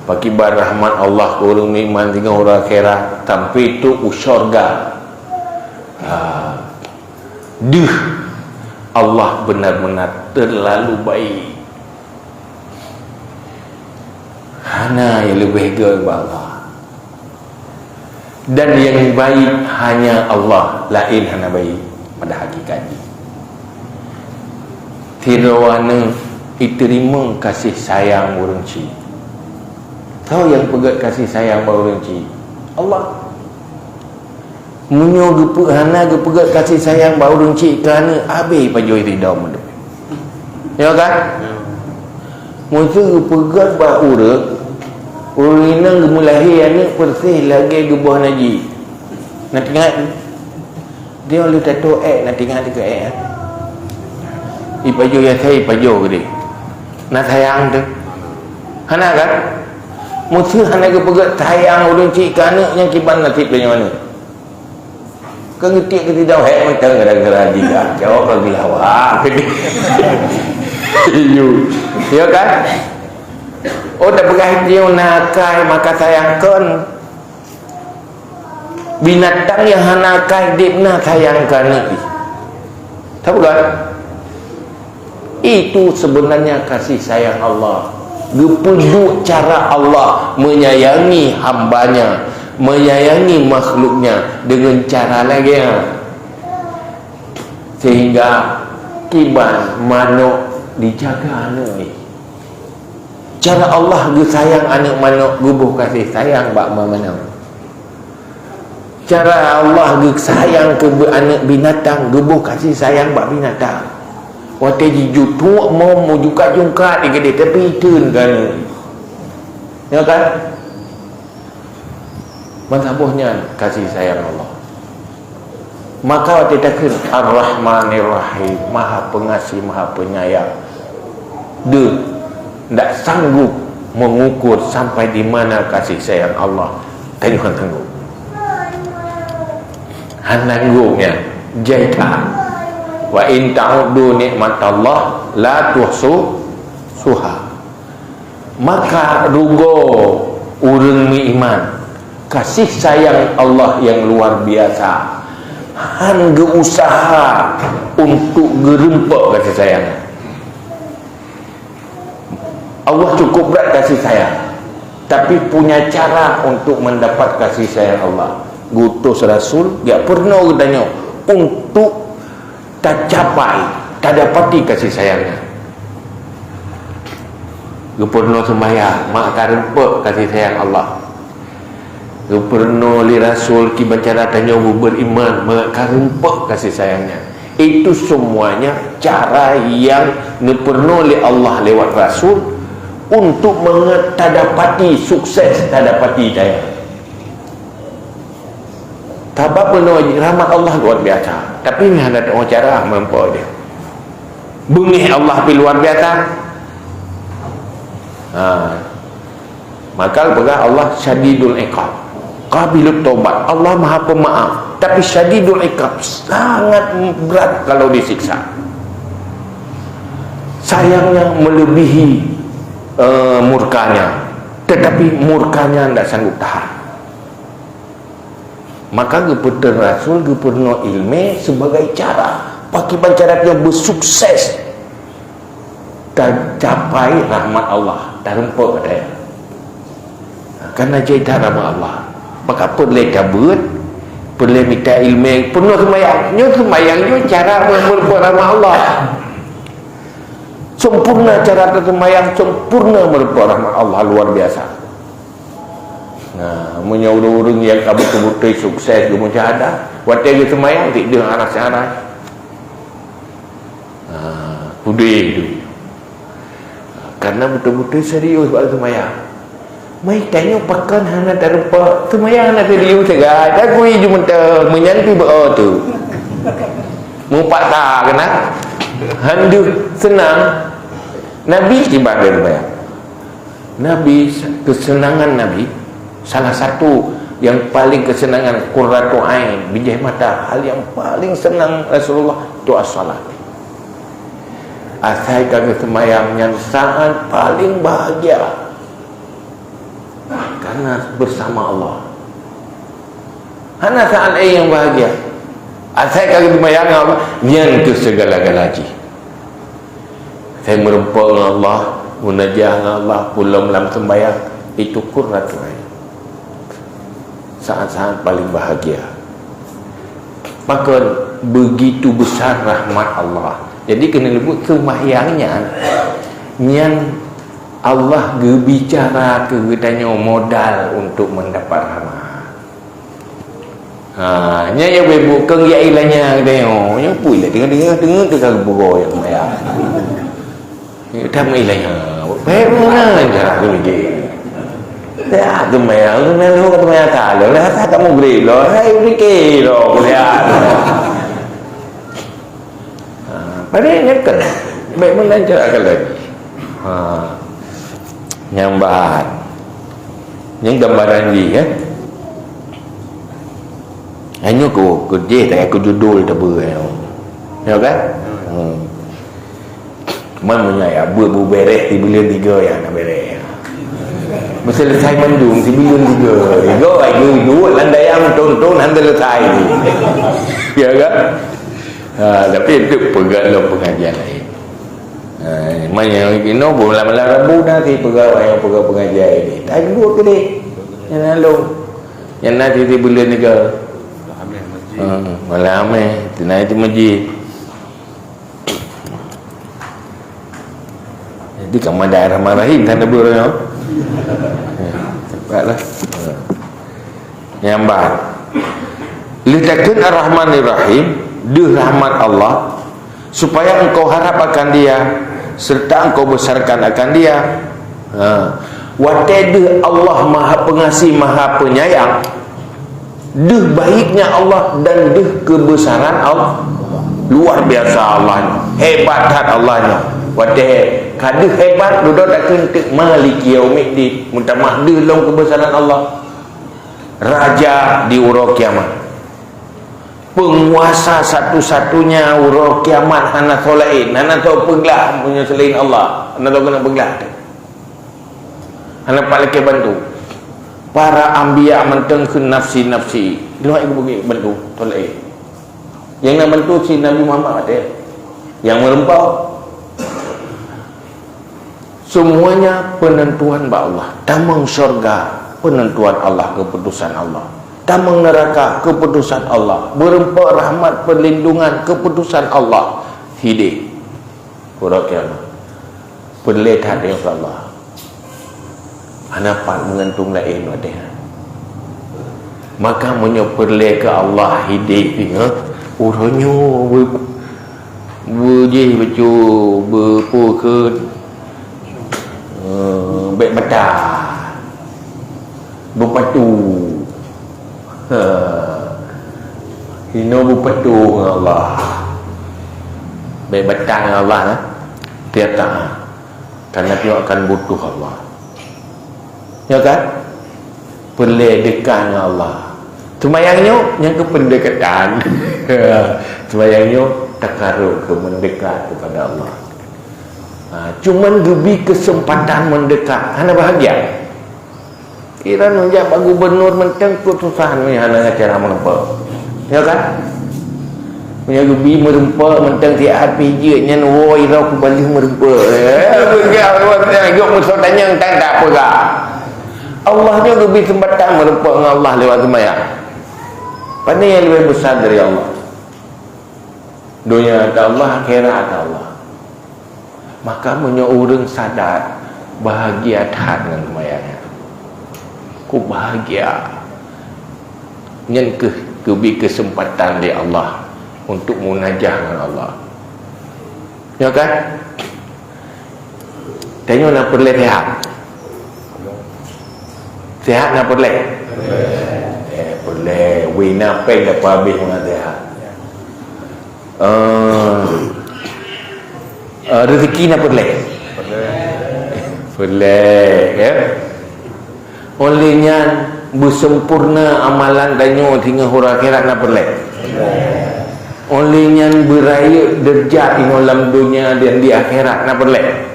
Pakiban rahmat Allah keu ureueng meuiman singoh uroe akhirat, sampoe trok u syurga. Ha. Deuh, Allah benar-benar terlalu baik. Hana nyang leubeh göt bak Allah. Dan nyang baik hanya Allah, laén hana baik pada hakikat jih. Sidroe aneuk jiteurimong kasih sayang ureueng chik. Soe nyang peugöt kasih sayang bak ureueng chik? Allah. Meunyoe geupeu-, hana geupeugöt kasih sayang bak ureueng chik keu aneuk, abéh pajoh ridha meudeh. Ya kan? Meuseu geupeugöt bak ureueng, ureueng inong geumeulahé aneuk persis lagèe geuboh najih. Na teuingat? Dia lheueh tatoe èk, na teuingat keu èk, eh? Ipajoh ya saya, ipajoh geude. Na sayang teuh. Hana kan? Meuseu hana geupeugöt sayang ureueng chik keu aneuk, nyan kiban naseb tanyoe aneuk. Keu ngeutik keu sidroe hék mantong gara-gara jiga. Jaweueb ka geulawa. Yuk. Ya kan? Oh, tapeugah na akai maka sayang kon. Binatang nyang hana akai deb na sayang keu aneuk jih. Tapeugah? Itu sebenarnya kasih sayang Allah. Geupeuduek cara Allah menyayangi hamba-Nya, menyayangi makhluk-Nya dengan cara lagée nyan. Sehingga kiban manok dijaga aneuk. Cara Allah geusayang aneuk manok geuboh kasih sayang bak ma manok. Cara Allah geusayang keu aneuk binatang geuboh kasih sayang bak binatang. Watée jijutôk mo mujungkat-jungkat di keudeh tapi iteun kan. Ya kan? Meusaboh nyan kasih sayang Allah. Maka watée takheun Ar-Rahmanir Rahim, Maha Pengasih, Maha Penyayang, deuh ndak sanggup mengukur sampai di mana kasih sayang Allah. Tanyoe hana sanggup. Hana sanggup nyan. Jai that. Wa in ta'uddu nikmatallah la tuhsuha. Maka rugoe ureuëng meuiman, kasih sayang Allah nyang luar biasa, han geuusaha untuk geurumpok kasih sayang. Allah cukup brat kasih sayang, tapi punya cara untuk mendapat kasih sayang Allah. Geutos rasul, jak peurunoe geutanyoe untuk tacapai, tadapati kasih sayang-Nya. Geupeurunoe seumayang, maka rumpok kasih sayang Allah. Geupeurunoe lé rasul kiban cara tanyoe beuriman, maka rumpok kasih sayang-Nya. Itu semuanya cara yang neupeurunoe lé Allah lewat rasul untuk mangat tadapati sukses, tadapati daya. Sabab peunoh rahmat Allah luar biasa. Tapi nyan hana teuh cara meureumpok jih. Beungéh Allah pih luar biasa. Ha. Maka peugah Allah syadidul iqab. Qabilut taubat. Allah Maha Pemaaf, tapi syadidul iqab, sangat berat kalau disiksa. Sayangnya melebihi, eh, murkanya. Tetapi murkanya ndak sanggup tahan. Maka geupeutrön rasul, geupeurunoe ileumé sibagai cara pakiban cara tanyoe beusukses tacapai rahmat Allah, tarumpok daya. Karena jai that rahmat Allah, maka peureulée tabeuet, peureulée mita ileumé, peurunoe seumayang. Nyoe seumayang nyoe cara meureumpok rahmat Allah. Sempurna cara teuseumayang, sempurna meureumpok rahmat Allah luar biasa. Nah, meunyoe ureuëng-ureuëng nyang ka beutôi-beutôi sukses geumeujahadah, watée geuseumayang, tieb deuh aras-aras. Nah, udeh tu. Karena beutôi-beutôi serius bak seumayang. Meuitanyoe pakon hana tarumpok, seumayang hana serius sagai, takui ju meuteung, meunyan pih beu tu. Mupaksa keunan, han deuh seunang. Nabi kiban lé seumayang. Nabi, kesenangan Nabi, salah satu yang paling kesenangan, qurratu ain, bijéh mata, hal yang paling senang Rasulullah itu as-salat. Asai ka geuseumayang nyan saat paling bahagia. Karena bersama Allah. Hana saat laén nyang bahagia. Asai ka geuseumayang ngon Allah, nyan keuh segala-gala jih. Asai meureumpok ngon Allah, munajah ngon Allah, pulom lam seumbayang, itu qurratu ain. Saat-saat paling bahagia. Pakon begitu besar rahmat Allah. Jadi keuneuk leubuet seumahyang nyan, nyan Allah geubicara keu geutanyoe modal untuk mendapat rahmat. Ha, nyan nyang beu keu ya ilanya geutanyoe. Nyang pui lah dengar-dengar, dengar teuka geupeugah nyang seumahyang. Tam ilanya. Baik meunan cara tu je. Ya, tu maya, tu maya, tu maya tak ada. Lah tak kamu beri lo. Hai fikir lo kuliah. Ha, pada ingatkan. Baik meunan cara akan lagi. Ha. Nyambat. Ini gambaran jih, ya. Hanya ku, ku jih tak aku judul tebu. Ya kan? Hmm. Man meunyoe ya, bu, bu bereh di buleuen tiga ya, na bereh. Meuselesai mandum di buleuen tiga. Tiga, ai, duek, duek, landai yang tonton, hana selesai. Ya kan? Ha, tapi itu peugah lom pengajian lain. Ha, man nyang inoe bu malam-malam Rabu na si peugah, nyang peugah pengajian ini. Tak jemput ke deh. Yang lalu. Yang na di buleuen tiga. Ha, malam eh, tu na di masjid. Jadi kamu ada Rahman Rahim kan ada buleuen. Baiklah. Nyambat. Leutakun Ar-Rahman Ar-Rahim, deuh rahmat Allah, supaya engkau harap akan Dia, serta engkau besarkan akan Dia. Ha. Watée deuh Allah Maha Pengasih, Maha Penyayang, deuh baiknya Allah dan deuh kebesaran Allah. Luar biasa Allah nyoe, hebat that Allah nyoe. Watée ka deuh hebat, dudoe takheun teuk Maliki Yaumiddin, meutamah deuh lom kebesaran Allah. Raja di uroe kiamat. Penguasa satu-satunya uroe kiamat hana soe laén, hana soe peuglah meunyoe selain Allah, hana soe keuneuk peuglah. Hana pat lakée bantu. Para anbiya mantong kheun nafsi-nafsi, lheueh geubri bantu soe laén. Nyang na bantu si Nabi Muhammad watée nyang meureumpok. Semuanya penentuan bak Allah. Tamong syurga, penentuan Allah, keputusan Allah. Tamong neraka, keputusan Allah. Meureumpok rahmat, perlindungan, keputusan Allah. Hideh. Uroe kiamat. Peureulée that, insya Allah. Hana pat meugantung laén watée nyan. Maka meunyoe peureulée keu Allah hideh singoh, uroe nyoe beu-, beujih bacut, beupokon, eh, bék mata, beupatu. Ha. Hino beupatu ngon Allah. Bék mata ngon Allah, nah. Tiap taat. Karena nyoe akan butuh Allah. Ya kan? Peureulée dekat ngon Allah. Seumayang nyoe nyang keu pendekatan. Seumayang nyoe takarub keu mendekat kepada Allah. Ha, cuman geubri kesempatan mendekat, hana bahagia. Kira neujak bak gubernur mantong pun susah nyoe hana acara meureumpok. Ya kan? Meunyoe geubri meureumpok mantong siat pih jeuet nyan woe ira kubaléh meureumpok. Eh, peugah awak nyan gok musoh tanyong tan tak peugah. Allah nyoe geubri seumbatan meureumpok ngon Allah lewat seumayang. Pane nyang leubeh besar dari Allah? Donya ata Allah, akhirat ata Allah. Maka meunyoe ureuëng sadar, bahagia that ngon seumayang nyan. Ku bahagia. Nyan keuh geubri keuseumpatan lé Allah untuk munajah ngon Allah. Ya kan? Tanyoe na peureulée sehat. Sehat na peureulée? Eh, peureulée. Wih, na péng dapat habéh meunan sehat. Eh, eh, rezeki na peureulée? Peureulée, ya. Oleh nyan, beusempurna amalan tanyoe singoh uroe akhirat na peureulée. Oleh nyan, beurayeuk deurajat inong lam donya dan di akhirat na peureulée.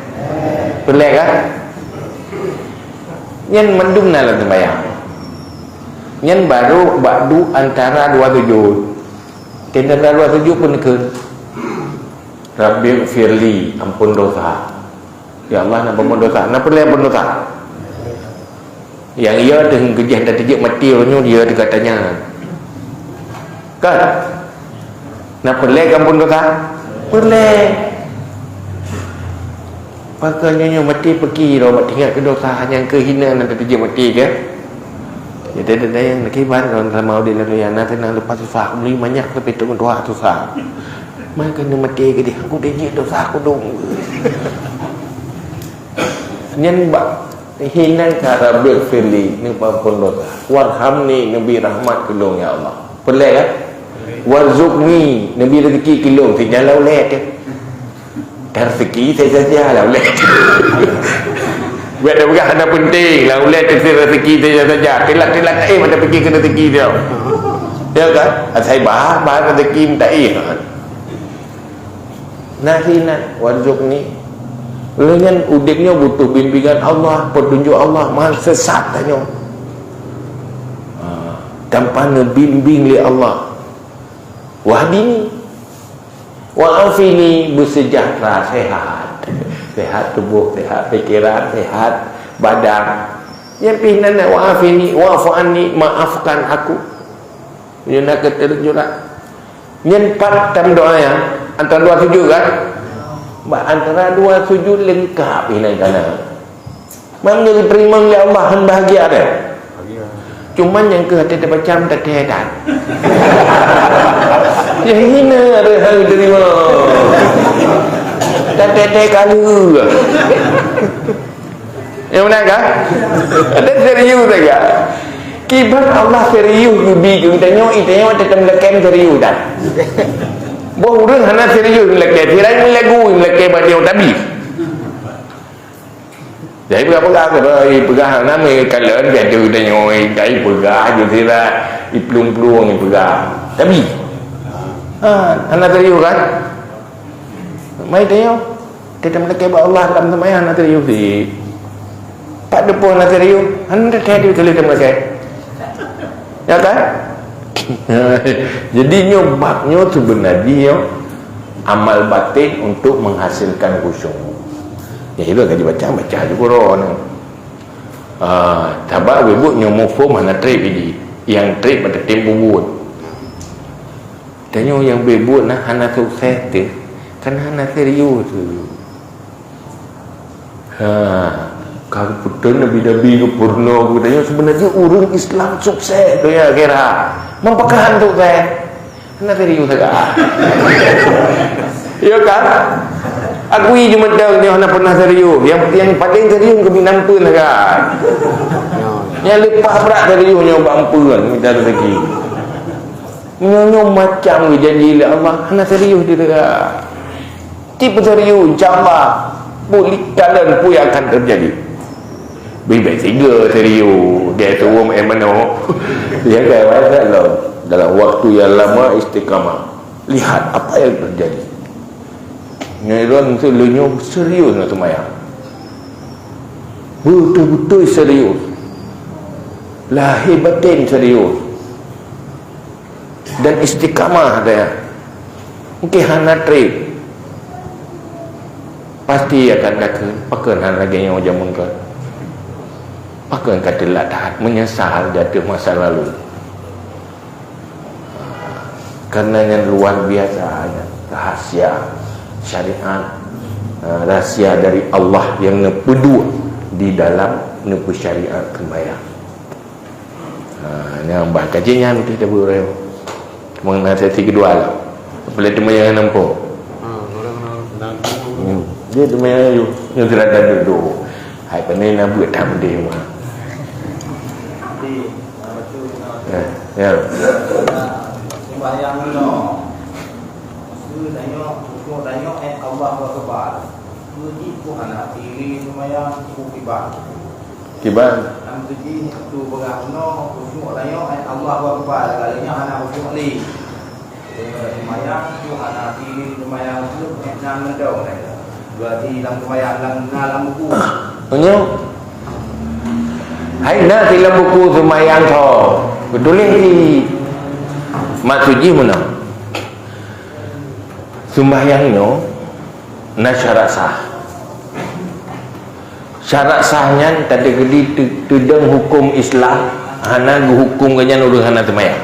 Peureulée kan? Nyan mandum na lam seumayang. Nyan baru bak du antara dua sujud. Di antara dua sujud pun kheun, "Rabbighfirli," ampun dosa. Ya Allah, na ampun dosa. Na peureulée ampun dosa? Nyang iya teuh keujih dan teujeuet maté uroe nyoe, dia teuka tanya. Kan? Na peureulée ampun dosa? Peureulée. Pakon nyoe nyoe maté peuki droe bak teuingat keu dosa nyang keu hina nan teujeuet maté keu? Jadi ada yang akibat orang sama udin lalu yang nanti nang lepas susah, beli banyak tapi tu dua susah. Maka ni maté ke dia, aku dah jeuet dosa aku dong. Nyan bak hinan ka Rabbighfirli, neupampon dosa. Warhamni, neubi rahmat keu lôn ya Allah. Peureulée kan? Warzuqni, neubi rezeki keu lôn, sijalan ulée teuh. Rezeki saja-saja lah ulée. Buat dah peugah hana penting lah ulée teuh rezeki saja-saja. Telat-telat eh mata fikir keu rezeki dia. Ya kan? Asai bahas, bahas rezeki minta iya. Nah, sinan, warzuqni. Lheueh nyan udeb nyoe butuh bimbingan Allah, petunjuk Allah, man sesat tanyoe. Ha, tanpa neubimbing lé Allah. Wahdini. Wa afini, beuseujahteura, sehat. Sehat tuboh, sehat pikeran, sehat badan. Nyang pih nan wa afini, wa'fu anni, maafkan aku. Nyoe na keuteuleueng jurak. Nyan pat tam doa ya, antara dua sujud kan? Bak antara dua sujud leungkap inan kana. Meunyoe geuteurimong lé Allah, han bahagia deh. Cuma nyang keu hati terpacam tak kehedan. Yang hina ada hal terima. Tak tete kalu. Yang mana kah? Ada serius saja. Kiban Allah serius gebi keu geutanyoe, geutanyoe tetap lekem serius dah. Boh ureueng hana serius lekem, sirai melagu lekem bak dia tabi. Jadi peugah-peugah ke dah, eh, peugah nama kalon biasa geutanyoe, eh, jadi peugah je sira, iplueng-plueng peugah. Tabi. Ha, hana serius kan? Mai tanyoe, kita melakèe bak Allah dalam seumayang hana serius sit. Pat deungon hana serius, hana teuthèe tuléh teumelakèe. Ya kan? Jadi nyoe bab nyoe sebenarnya nyoe amal batin untuk menghasilkan khusyuk. Ya itu kan dibaca, baca je Quran. Ah, sabab beubuet nyoe muphom hana trép idi. Yang trép pada tem bubuet. Tanyoe nyang beubuet na hana sukses teuh, kan hana serius teuh. Ha, ka geupeutron nabi-nabi geupeurunoe geutanyoe, sebenarnya ureueng Islam sukses donya akhirat. Meupeukahan sukses. Hana serius agak. Ya kan? Akui je mantong nyoe hana pernah serius. Yang, yang paling serius keu minampeun agak. Yang leupah brat serius nyoe bak ampeun minta rezeki. Nyoe-nyoe macam geujanji lé Allah, hana serius di teuka. Tipe serius, insya Allah, bulik kalon pun yang akan terjadi. Bibet tiga serius, dia turun eh mano. Ya kan, masa lo. Dalam waktu yang lama istiqamah. Lihat apa yang terjadi. Nyoe lôn tu leunyoe serius nak semayang. Betul-betul serius. Lahir batin serius. Dan istiqamah dia. Mungkin hana trép. Pasti akan takheun, pakon hana lagèe nyoe jameun ka. Pakon ka teulat that, menyesal jatuh masa lalu. Karena yang luar biasa, yang rahasia syariat, eh, rahasia dari Allah yang neupeuduek di dalam neupeusyariat keumbaya. Ha, nyang bah kaji nyan teuh tabeuet ureueng. Mengenai sesi kedua lah. Boleh teuma yang nampak. Ha, orang nak. Hmm. Dia teuma yang ayu. Yang sudah ada duduk. Hai pandai nak buat tak boleh mah. Ya, ya. Sembahyang nyoe. Maksud tanyoe, khusyuk tanyoe, eh, Allahu Akbar. Puji ku hana pilih sembahyang, ku kiban. Kiban. Lam suci tu peugah bunoe, khusyuk tanyoe, eh, Allahu Akbar, lagèe nyan hana khusyuk lé. Jadi, pada sembahyang tu hana pilih sembahyang tu, eh, nan mantong, eh. Berarti lam sembahyang, lam, na lam buku. Meunyoe hai na di lam buku sembahyang tho, geutuléh di maksud jih meunan. Sembahyang nyoe na syarat sah. Syarat sah nyan tadi geudi teu-, teudong huköm Islam, hana geuhuköm geuh nyan ureueng hana seumayang.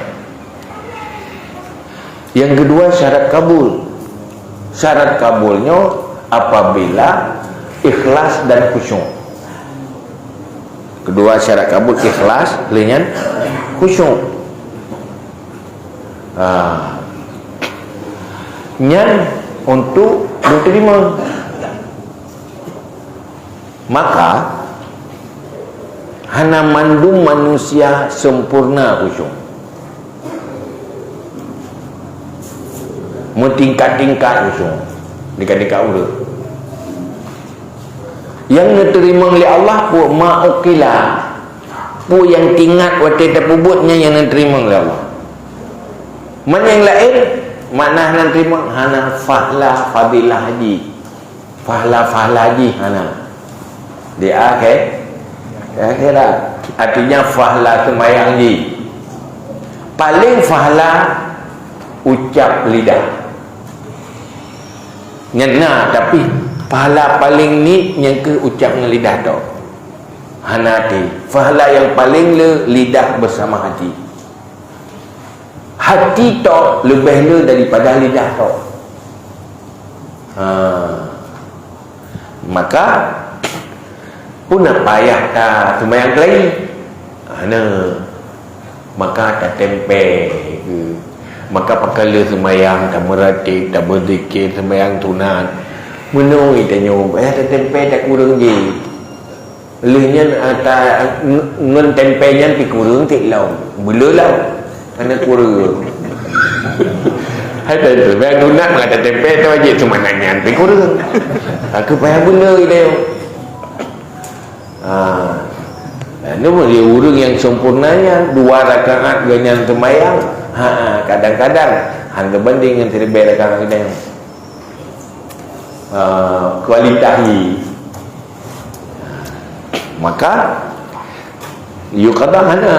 Yang kedua, syarat kabul. Syarat kabul nyoe apabila ikhlas dan khusyuk. Kedua syarat kabul ikhlas, lheueh nyan khusyuk. Ha. Nyan untuk diterima. Maka hana mandum manusia sempurna khusyuk. Meutingkat-tingkat khusyuk. Tingkat-tingkat ureueng. Nyang neuteurimong lé Allah peue ma uqila. Peue nyang teuingat watèe tapeubuet nyan nyang neuteurimong lé Allah. Man nyang laén, makna hana teurimong, hana fahla fadilah jih. Fahla-fahla jih hana. Di akhé-, akhirat. Artinya fahla seumayang jih. Paléng fahla ucap lidah. Nyan na, tapi fahla paléng niet nyang keuh ucap ngon lidah tok. Hana até. Fahla nyang paléng le lidah beusama hati. Hati tok leubeh le daripada lidah tok. Ha. Maka, peue na payah ta seumayang keulayi? Hana. Maka tatempé keu. Maka pakon le seumayang, tameuratéb, tabeuzikir, seumayang sunat. Meunoe tanyoe, payah tatempé takureueng jih. Lheueh nyan, ah, ta-, ng-, ngon tempé nyan pih kureueng cit lom. Beuleu lom. Hana kureueng. Hai, ta-, ta-, biar sunat maka tatempé tu wajéb, cuma nyan pih kureueng. Aku payah beuleu dia. Ah. Nah, ni pun dia ureueng nyang sempurna nyan, dua rakaat geuh nyan seumayang. Ha, kadang-kadang han geubanding ngon siribée rakaat geuh nyan. Ah, kualitas jih. Maka, yue kadang hana.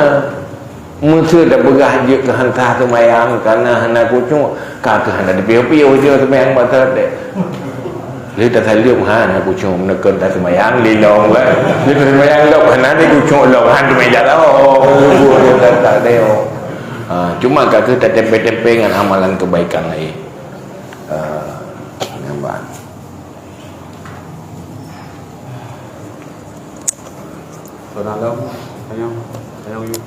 Meuseu tapeugah jeuet keu han sah seumayang, kana hana khusyuk, ka keuh hana dipiôh-piôh jeuet seumayang bak salat deh. Lé tasaleuem hana khusyuk, meunekon taseumayang lé lom, kan? Lé taseumayang lom, hana khusyuk lom, han teumé jaroe. Ha, cuma ka keuh tatempé-tempé ngon amalan keubaikan laén. Ah, nampak. Saudara, tanya, tanya you.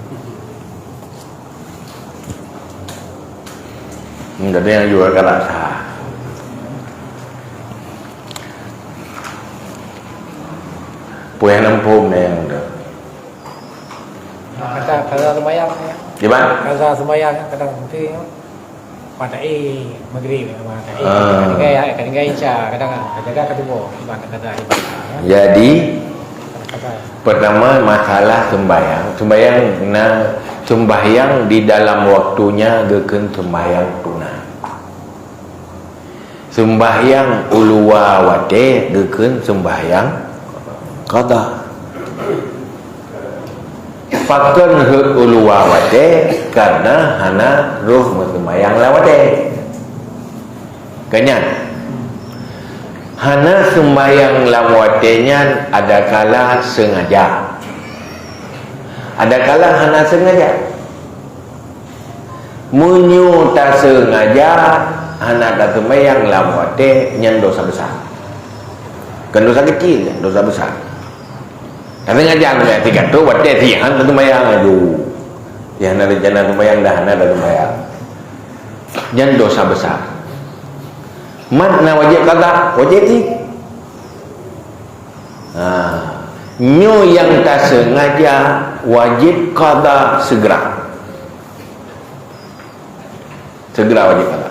Hmm, jadi yang jual galak sah. Puih enam puluh meng dah. Kata, kata sembahyang, ya. Di mana? Kata sembahyang, kadang nanti, ya. Pada, eh, maghrib, ya, pada, eh, Ah. kadang, ya, kadang, ya, isya, kadang, kadang, kadang, kadang, ibadah, ya. Jadi, kata, pertama, masalah sembahyang. Sembahyang na, sembahyang di dalam waktunya geukheun sembahyang sunat. Seumbahyang u luwa watée geukheun seumbahyang qadha. Pakon heuet u luwa watée? Kareuna hana roh meuseumbahyang lam watée. Keunyan, hana seumbahyang lam watée nyan adakala seungaja, adakala hana seungaja. Meunyoe taseungaja hana taseumbahyang lam watée, nyan dosa besar. Bukan dosa kecil, dosa besar. Taseungaja meunyoe tiga tu watée siang taseumbahyang laju. Nyang hana rencana seumbahyang dah hana taseumbahyang. Nyan dosa besar. Mat na wajéb qadha, wajéb cit. Ha, nyoe nyang taseungaja wajéb qadha segera. Segera wajéb qadha.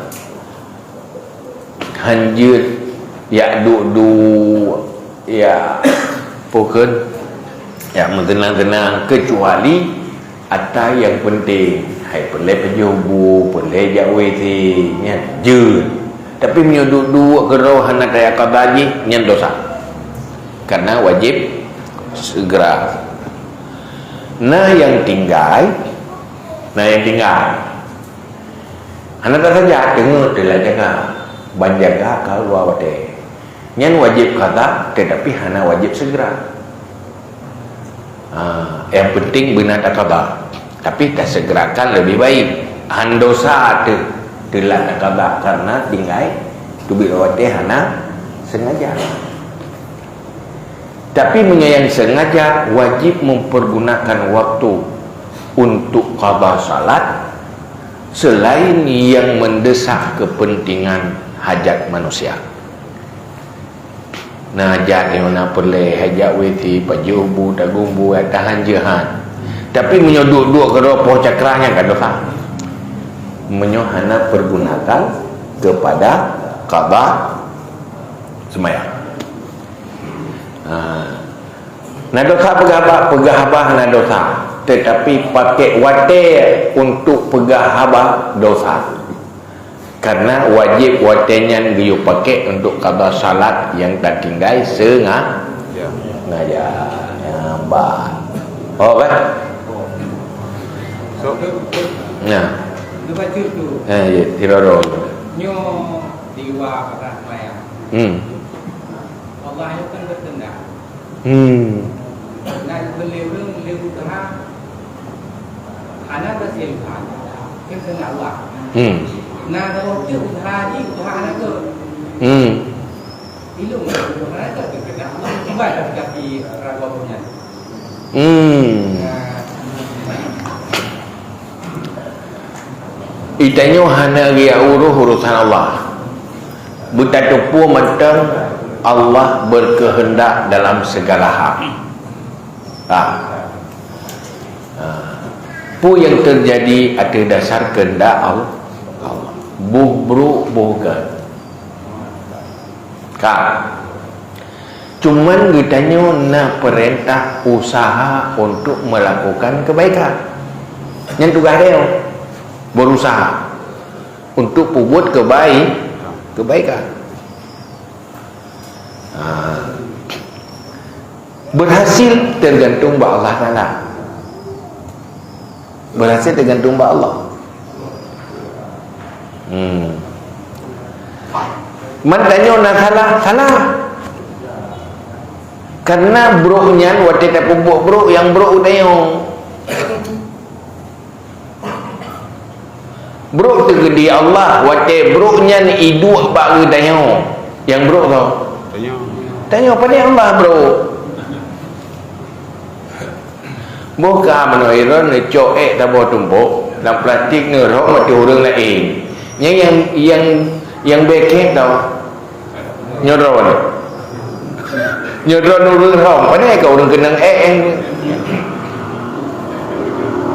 Hanjeuet yak duek-duek, yak pokon, yak meuteunang-teunang, kecuali ata nyang penting, hai peureulée pajoh bu, peureulée jak W C, nyan jeuet. Tapi meunyoe duek-duek keudroe hana taya qadha jih, nyan dosa. Karena wajéb segera. Na nyang tinggai, na nyang tinggai. Hana tasaja, teungeut teulat jaga. Ban jaga ka luwa watée. Nyan wajéb qadha, tetapi hana wajéb segera. Ha, nyang penting beuna taqadha. Tapi tasegerakan lebih baik. Han dosa teuh teulat taqadha karena tinggai teubiet watée hana sengaja. Tapi meunyoe nyang sengaja wajib mempergunakan waktu untuk qadha salat selain yang mendesak kepentingan hajat manusia. Na jak nyoe na peureulée, hajat W C, pajoh bu, tagong bu, tahan jeuhan. Tapi meunyoe duek-duek keudroe poh cakra nyan ka dosa. Meunyoe hana pergunakan kepada qadha seumayang. Ha. Na dosa peugah haba, peugah haba hana dosa. Tetapi pakai watée untuk peugah haba dosa. Karena wajéb watée nyan geuyue pakék untuk qada salat nyang tatinggai senga-, Ya. sengaja. Ya, bah. Oh, kan? So, Nah. Dia baca tu. Eh, ya, tidak ada. Nyoe diwa pada semayang. Hmm. Allah itu kan berkehendak. Hmm. Nak beli ureuëng, beli usaha, hana berhasil usaha. Kan kena Allah. Hmm. Nah, kalau dia usaha ni, usaha hana ke? Hmm. Ilung, usaha hana ke? Kena Allah. Cuba dah kaki ragu punya. Hmm. Nah. Itanyoe hana riak uroh urusan Allah. Beutateupeue mantong Allah berkehendak dalam segala hal. Ha. Ha. Peue nyang teujadi ateueh dasar keuheundak Allah. Boh brok, boh gét. Ka. Cuman geutanyoe na peurintah usaha untuk melakukan kebaikan. Nyan tugaih tanyoe. Berusaha untuk peubuet kebai-, kebaikan. Ha. Berhasil tergantung bak Allah Taala. Berhasil tergantung bak Allah. Hmm. Man tanyoe na salah, salah. Karena brok nyan watée tapeubuet brok, nyang brok geutanyoe. Brok teukeudi Allah, watée brok nyan iduek bak geutanyoe. Nyang brok tho. Tanyoe. Tanyoe, pane Allah brok. Boh ka meunoe droen neucok ék saboh tumpok, lam plastik neurhom ateueh ureuëng laén. Nyang, nyang, nyang, nyang bèk tho. Nyoe droen. Nyoe droen ureuëng rhom. Pane ka ureuëng keunong ék, ék.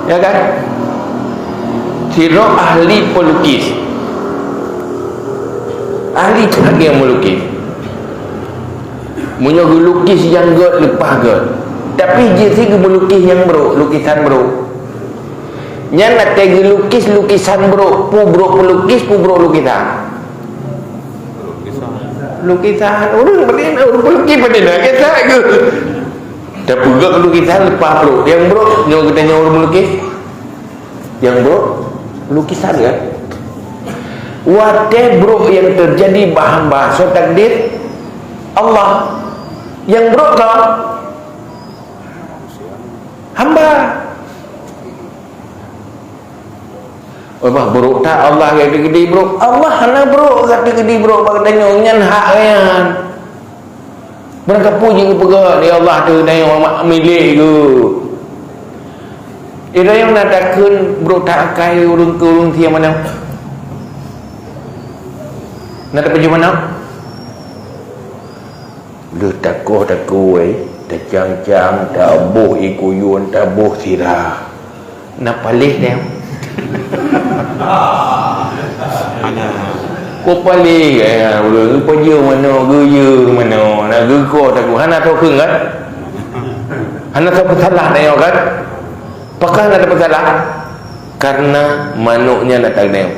Ya kan? Sidroe ahli pelukis. Ahli that nyang melukis. Meunyoe geulukis nyang gét, leupah gét. Tapi jih si geumeulukis nyang brok, lukisan brok. Nyan watée geulukis lukisan brok, peue brok pelukis, peue brok lukisan. Lukisan. Ureuëng pane na, ureuëng pelukis pane na, kisah geuh. Tapeugét lukisan leupah brok. Nyang brok, nyoe geutanyoe ureuëng melukis. Nyang brok, lukisan kan? Watée brok nyang teujadi bak hamba, soe takdir? Allah. Nyang brok ka? Hamba. Oh, bah, brok that Allah nyang teukeudi brok. Allah hana brok nyang teukeudi brok bak geutanyoe, nyan hak nyan. Barangkapeue jih geupeugah, "Ya Allah, teuh tanyoe mak milék geuh." Eh, tanyoe na takheun brok that akai ureuëng keu ureuëng sie manoe. Na tapajoh manoe? Lheueh takoh takue, tacang-cang, taboh ie kuyun, taboh sira. Na paléh nyan. Hana. Ko paléh, eh, ureuëng geupajoh manoe, geuyue manoe, na geukoh takue. Hana soe kheun kan? Hana soe peusalah tanyoe kan? Pakon na tapeusalah? Karena manok nyan na tanyoe.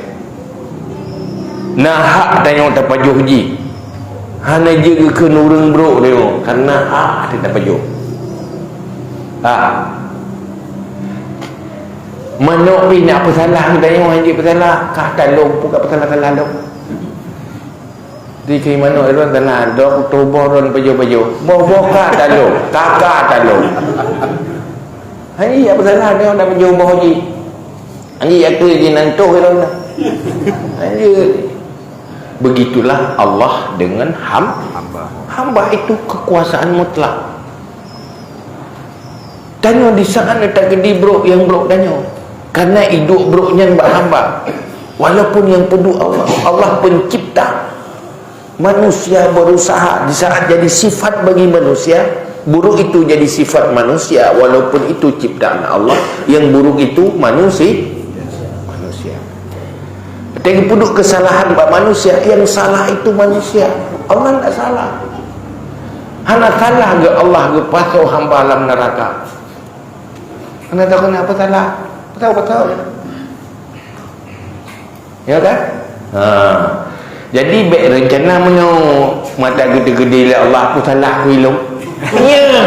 Na hak tanyoe tapajoh jih. Hana jeuet geukheun ureuëng brok tanyoe, karena hak tapajoh. Ha. Manok pih na peusalah geutanyoe, hana jeuet peusalah. Ka talom, peue ka peusalah-salah lom. Di keu manok droen salah, dok tuboh droen pajoh-pajoh. Boh-boh ka talom, ka-ka talom. Hai, apa salah dia nak pajoh boh ji? Hai, apa ji nan toh droen? Hai, begitulah Allah dengan ham-, Hamba. Hamba itu kekuasaan mutlak. Tanyoe di saát na takheun brok nyang brok tanyoe. Karena iduek brok nyan bak hamba. Walaupun nyang peuduek Allah, Allah pencipta. Manusia berusaha di saat jadi sifat bagi manusia, buruk itu jadi sifat manusia, walaupun itu ciptaan Allah, yang buruk itu manusi-, manusia. Tapi peuduek kesalahan bak manusia, yang salah itu manusia. Allah tidak salah. Hana salah geu Allah geupasoe hamba lam neraka. Hana tahu kenapa salah. Tahu betul. Ya kan? Ha. Jadi, bèk reuncana meunyoe mata geuteugeude lé Allah, "Peue salah ku ilông?" Nyan,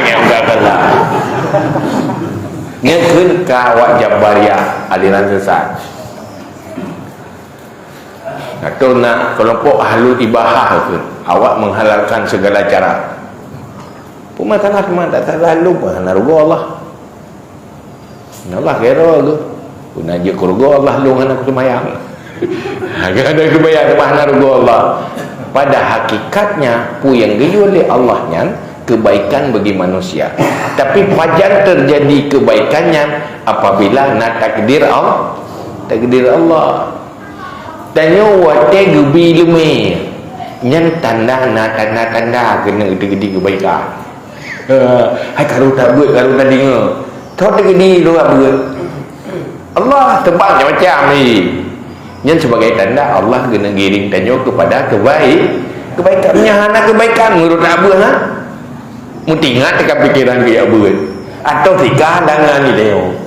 nyan bukan salah. Nyan kheun ka awak Jabariyah, aliran sesat. Atau na kelompok ahlu ibahah kheun, awak menghalalkan segala cara. Peue masalah teuma, tak salah lôn, hana rugoe Allah. Allah kira ke? Guna jeuet keu rugoe Allah lôn hana kuseumayang. Ha, kan ada kebaikan teuma hana rugoe Allah. Pada hakikatnya, peue nyang geuyue lé Allah nyan kebaikan bagi manusia. Tapi pajan terjadi kebaikan nyan apabila na takdir Allah. Takdir Allah. Tanyoe watèe geubi leumé, nyan tanda, na tanda-tanda keuneuk teugeudi kebaikan. Hai karu tabeuet, karu tadeungoe. Tho teugeudi luwa beuet. Allah teubang macam-macam ni. Nyan sebagai tanda Allah geuneuk giring tanyoe kepada kebaik-, kebaikan. Meunyo hana kebaikan, meunurot tabeuet, ha? Meutingat teuka pikiran keu jak beuet. Atau tika dangan ni tanyoe.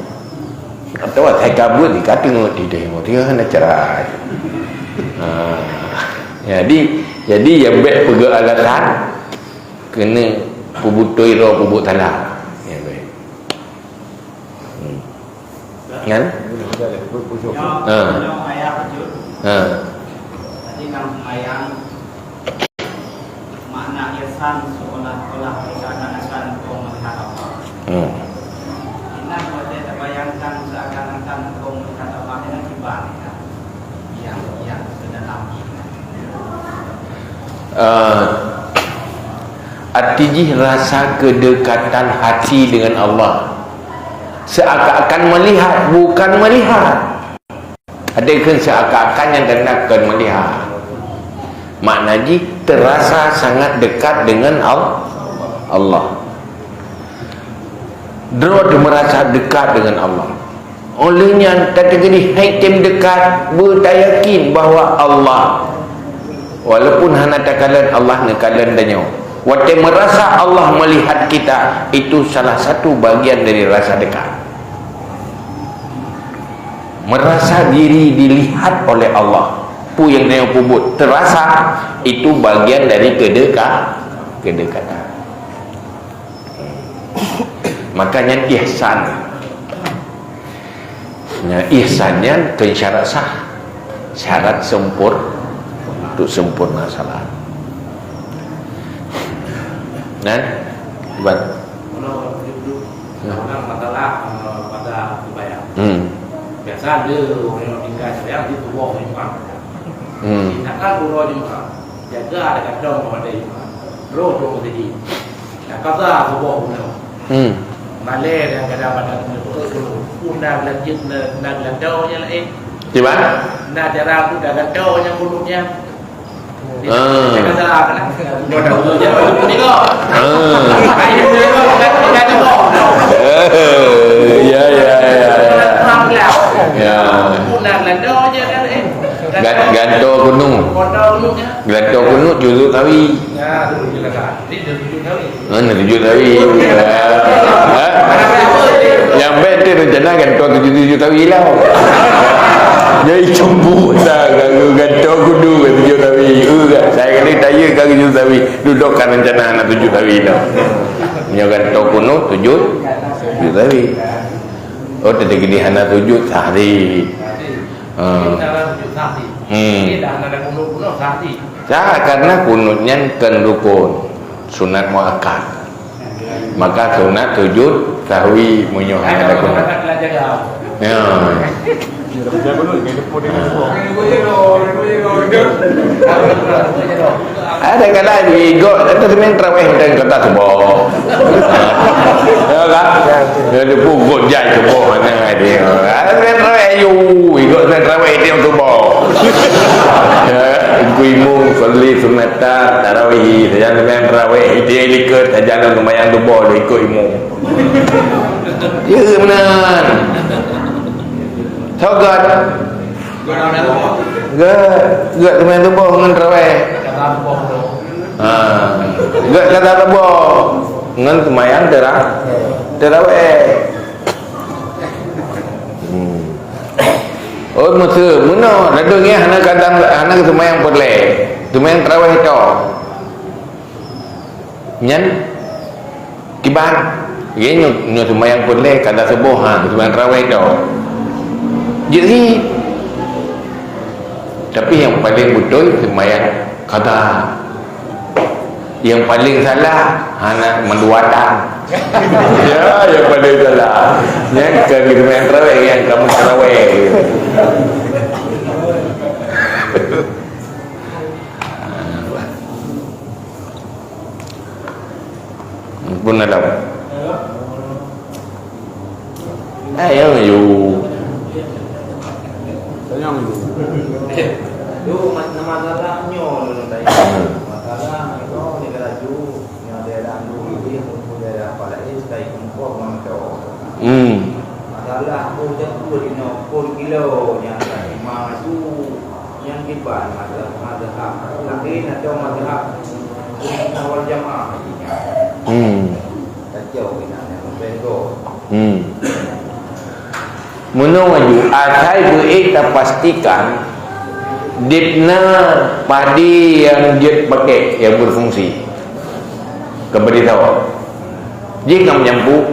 Atau asai kabut di ka teungeut di deh, dia hana cara. Ha. Jadi, jadi ya bèk peugah alasan keuneuk peubutôi droe peubuet salah. Ya bèk. Hmm. Kan? Ha. Ha. Makna ihsan seolah-olah seakan-akan engkau melihat Allah. Hmm. Inan watèe tabayangkan seakan-akan engkau melihat Allah, inan kiban inan. Yang, yang sedalam inan. Eh, arti jih rasa kedekatan hati dengan Allah. Seakan-akan melihat, bukan melihat. Ada kheun seakan-akan nyang tanda kon meulihat. Makna jih terasa sangat dekat dengan Al-, Allah. Droe merasa dekat dengan Allah. Oleh nyan, tateugeunih hai tem dekat, beutayakin bahwa Allah, walaupun hana takalon, Allah neukalon tanyoe. Watèe merasa Allah melihat kita, itu salah satu bagian dari rasa dekat. Merasa diri dilihat oleh Allah. Peue nyang tanyoe peubuet terasa, itu bagian dari kedeka-, kedekatan. Makanya ihsan. Nah, ihsan nyan kon syarat sah. Syarat sempur-, untuk sempurna salat. Nah, buat. Nah. Orang masalah, eh, pada sembahyang. Hmm. Biasa ada orang yang tinggal sembahyang di tuboh imam. Hmm. Tindakan guru imam, jaga ada kantong pada imam. Roh tu jadi. Nah, kata tuboh imam. Hmm. Malèe dan kadang pada pun dah lanjut na, na gelantonya lain. Di mana? Nah, cara aku dah gantong yang mulutnya. Ah. Ah. Ya, ya, ya, ya. Ya. Gan-, gantoe kunut. Gantoe kunut juzuk sawi. Ha, na tujoh sawi. Ha? Nyang bèk teuh rencana gantoe tujoh-tujoh sawi lah. Jadi cembu dah ganggu gantoe kudu tujoh sawi. Eh, saya kali tanya ka tujoh sawi. Dudoe ka rencana hana tujoh sawi lah. Nyoe gantoe kunut tujoh, tujoh sawi. Oh, tadi gini hana tujoh sawi. Ha. Hmm. Sah, karena kunut nyan kon rukun, sunat muakkad. Maka sunat sujud sahwi meunyoe hana ada kunut. Ya. Ada kala di gok, kata semen terawih dan kata subuh. Ya kan? Ya, dia pun gok jai subuh mana dia. Ada semen terawih, ayo, gok semen terawih dia subuh. Ya, ikut imum, sholli sunnata tarawih, sajan semen terawih, dia ikut sajan sembahyang subuh, dia ikut imum. Ya, benar. Sogat. Geuh, geuh teumanyong suboh ngon teurawéh. Ha. Geuh kata suboh ngon teumanyong teura-, teurawéh. Hmm. Oh, meuseue, meunoe, ladôm nyan hana kadang, hana seumayang peureulèe. Seumayang tarawih tok. Nyan kiban. Ye, nyoe, nyoe seumayang peureulèe, kada suboh, ha, seumayang tarawih tok. Jeuet sit. Tapi nyang paleng beutôi seumayang kada. Nyang paleng salah, hana meuduatan. Ya, nyang paleng salah. Nyang ka seumayang tarawih, nyang ka meuterawih. Pun ada. Ayang yu. Ayang yu. Yo, ma-, na masalah nyoe lôn tanya. Masalah nyoe ni laju, nyoe daerah dulu, dia pun daerah Palais, tai kumpul ngon tu. Hmm. Masalah tu je tu di no, pun kilo nya, lima tu. Nyang kiban mazhab, mazhab laén atau mazhab Ahlussunnah wal Jamaah jih nyan. Hmm. Kacau inan nyang leubeh go. Hmm. Meunoe laju, asai beuék tapastikan dipna padé nyang jeuet pakék nyang beufungsi. Keubeudoh. Jih ka meunyampuk.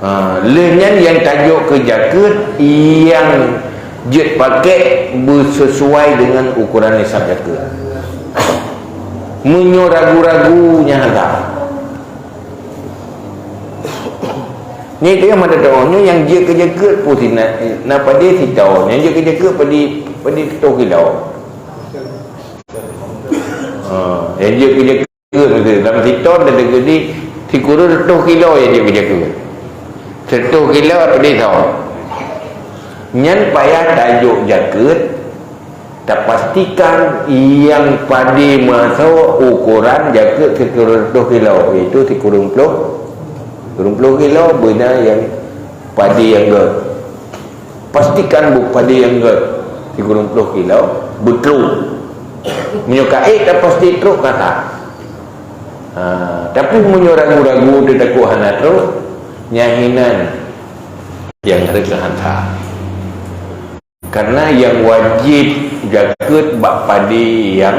Ha, lheueh nyan nyang tajok keu jakeuet nyang jeuet pakék beuseusuai deungon ukoran nisab jakeuet. Meunyoe ragu-ragu nyan hana. Nyan itu nyang mata tahu, nyoe nyang jeuet keu jakeuet pun sina, na padé sitôn, nyang jeuet keu jakeuet padé, padé sitoh kilo. Ha, nyang jeuet keu jakeuet Jakeuet meusti dalam sitôn dan teukeudi sikureueng reutôh kilo nyang jeuet keu jakeuet. Reutôh kilo apa dia tahu. Nyan payah tajok jakeuet, tapastikan nyang padé meuasoe ukoran jakeuet sikureueng reutôh kilo, iaitu sikureueng ploh, sikureueng ploh kilo beuna nyang padé nyang göt. Pastikan bu padé nyang göt sikureueng ploh kilo, beutru. Meunyoe ka ék tapasti trok ka that. Ha, tapi meunyoe ragu-ragu teutakot hana trok, nyan hinan nyang hareuga that. Karena nyang wajéb jakeuet bak padé nyang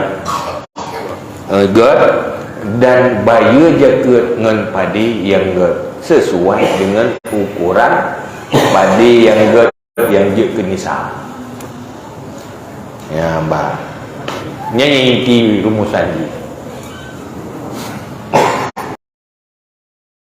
eh, göt dan bayeue jakeuet ngon padé nyang göt seusuai deungon ukoran padé nyang göt nyang jeuet keu nisab. Ya, bah. Nyan nyang inti rumusan jih.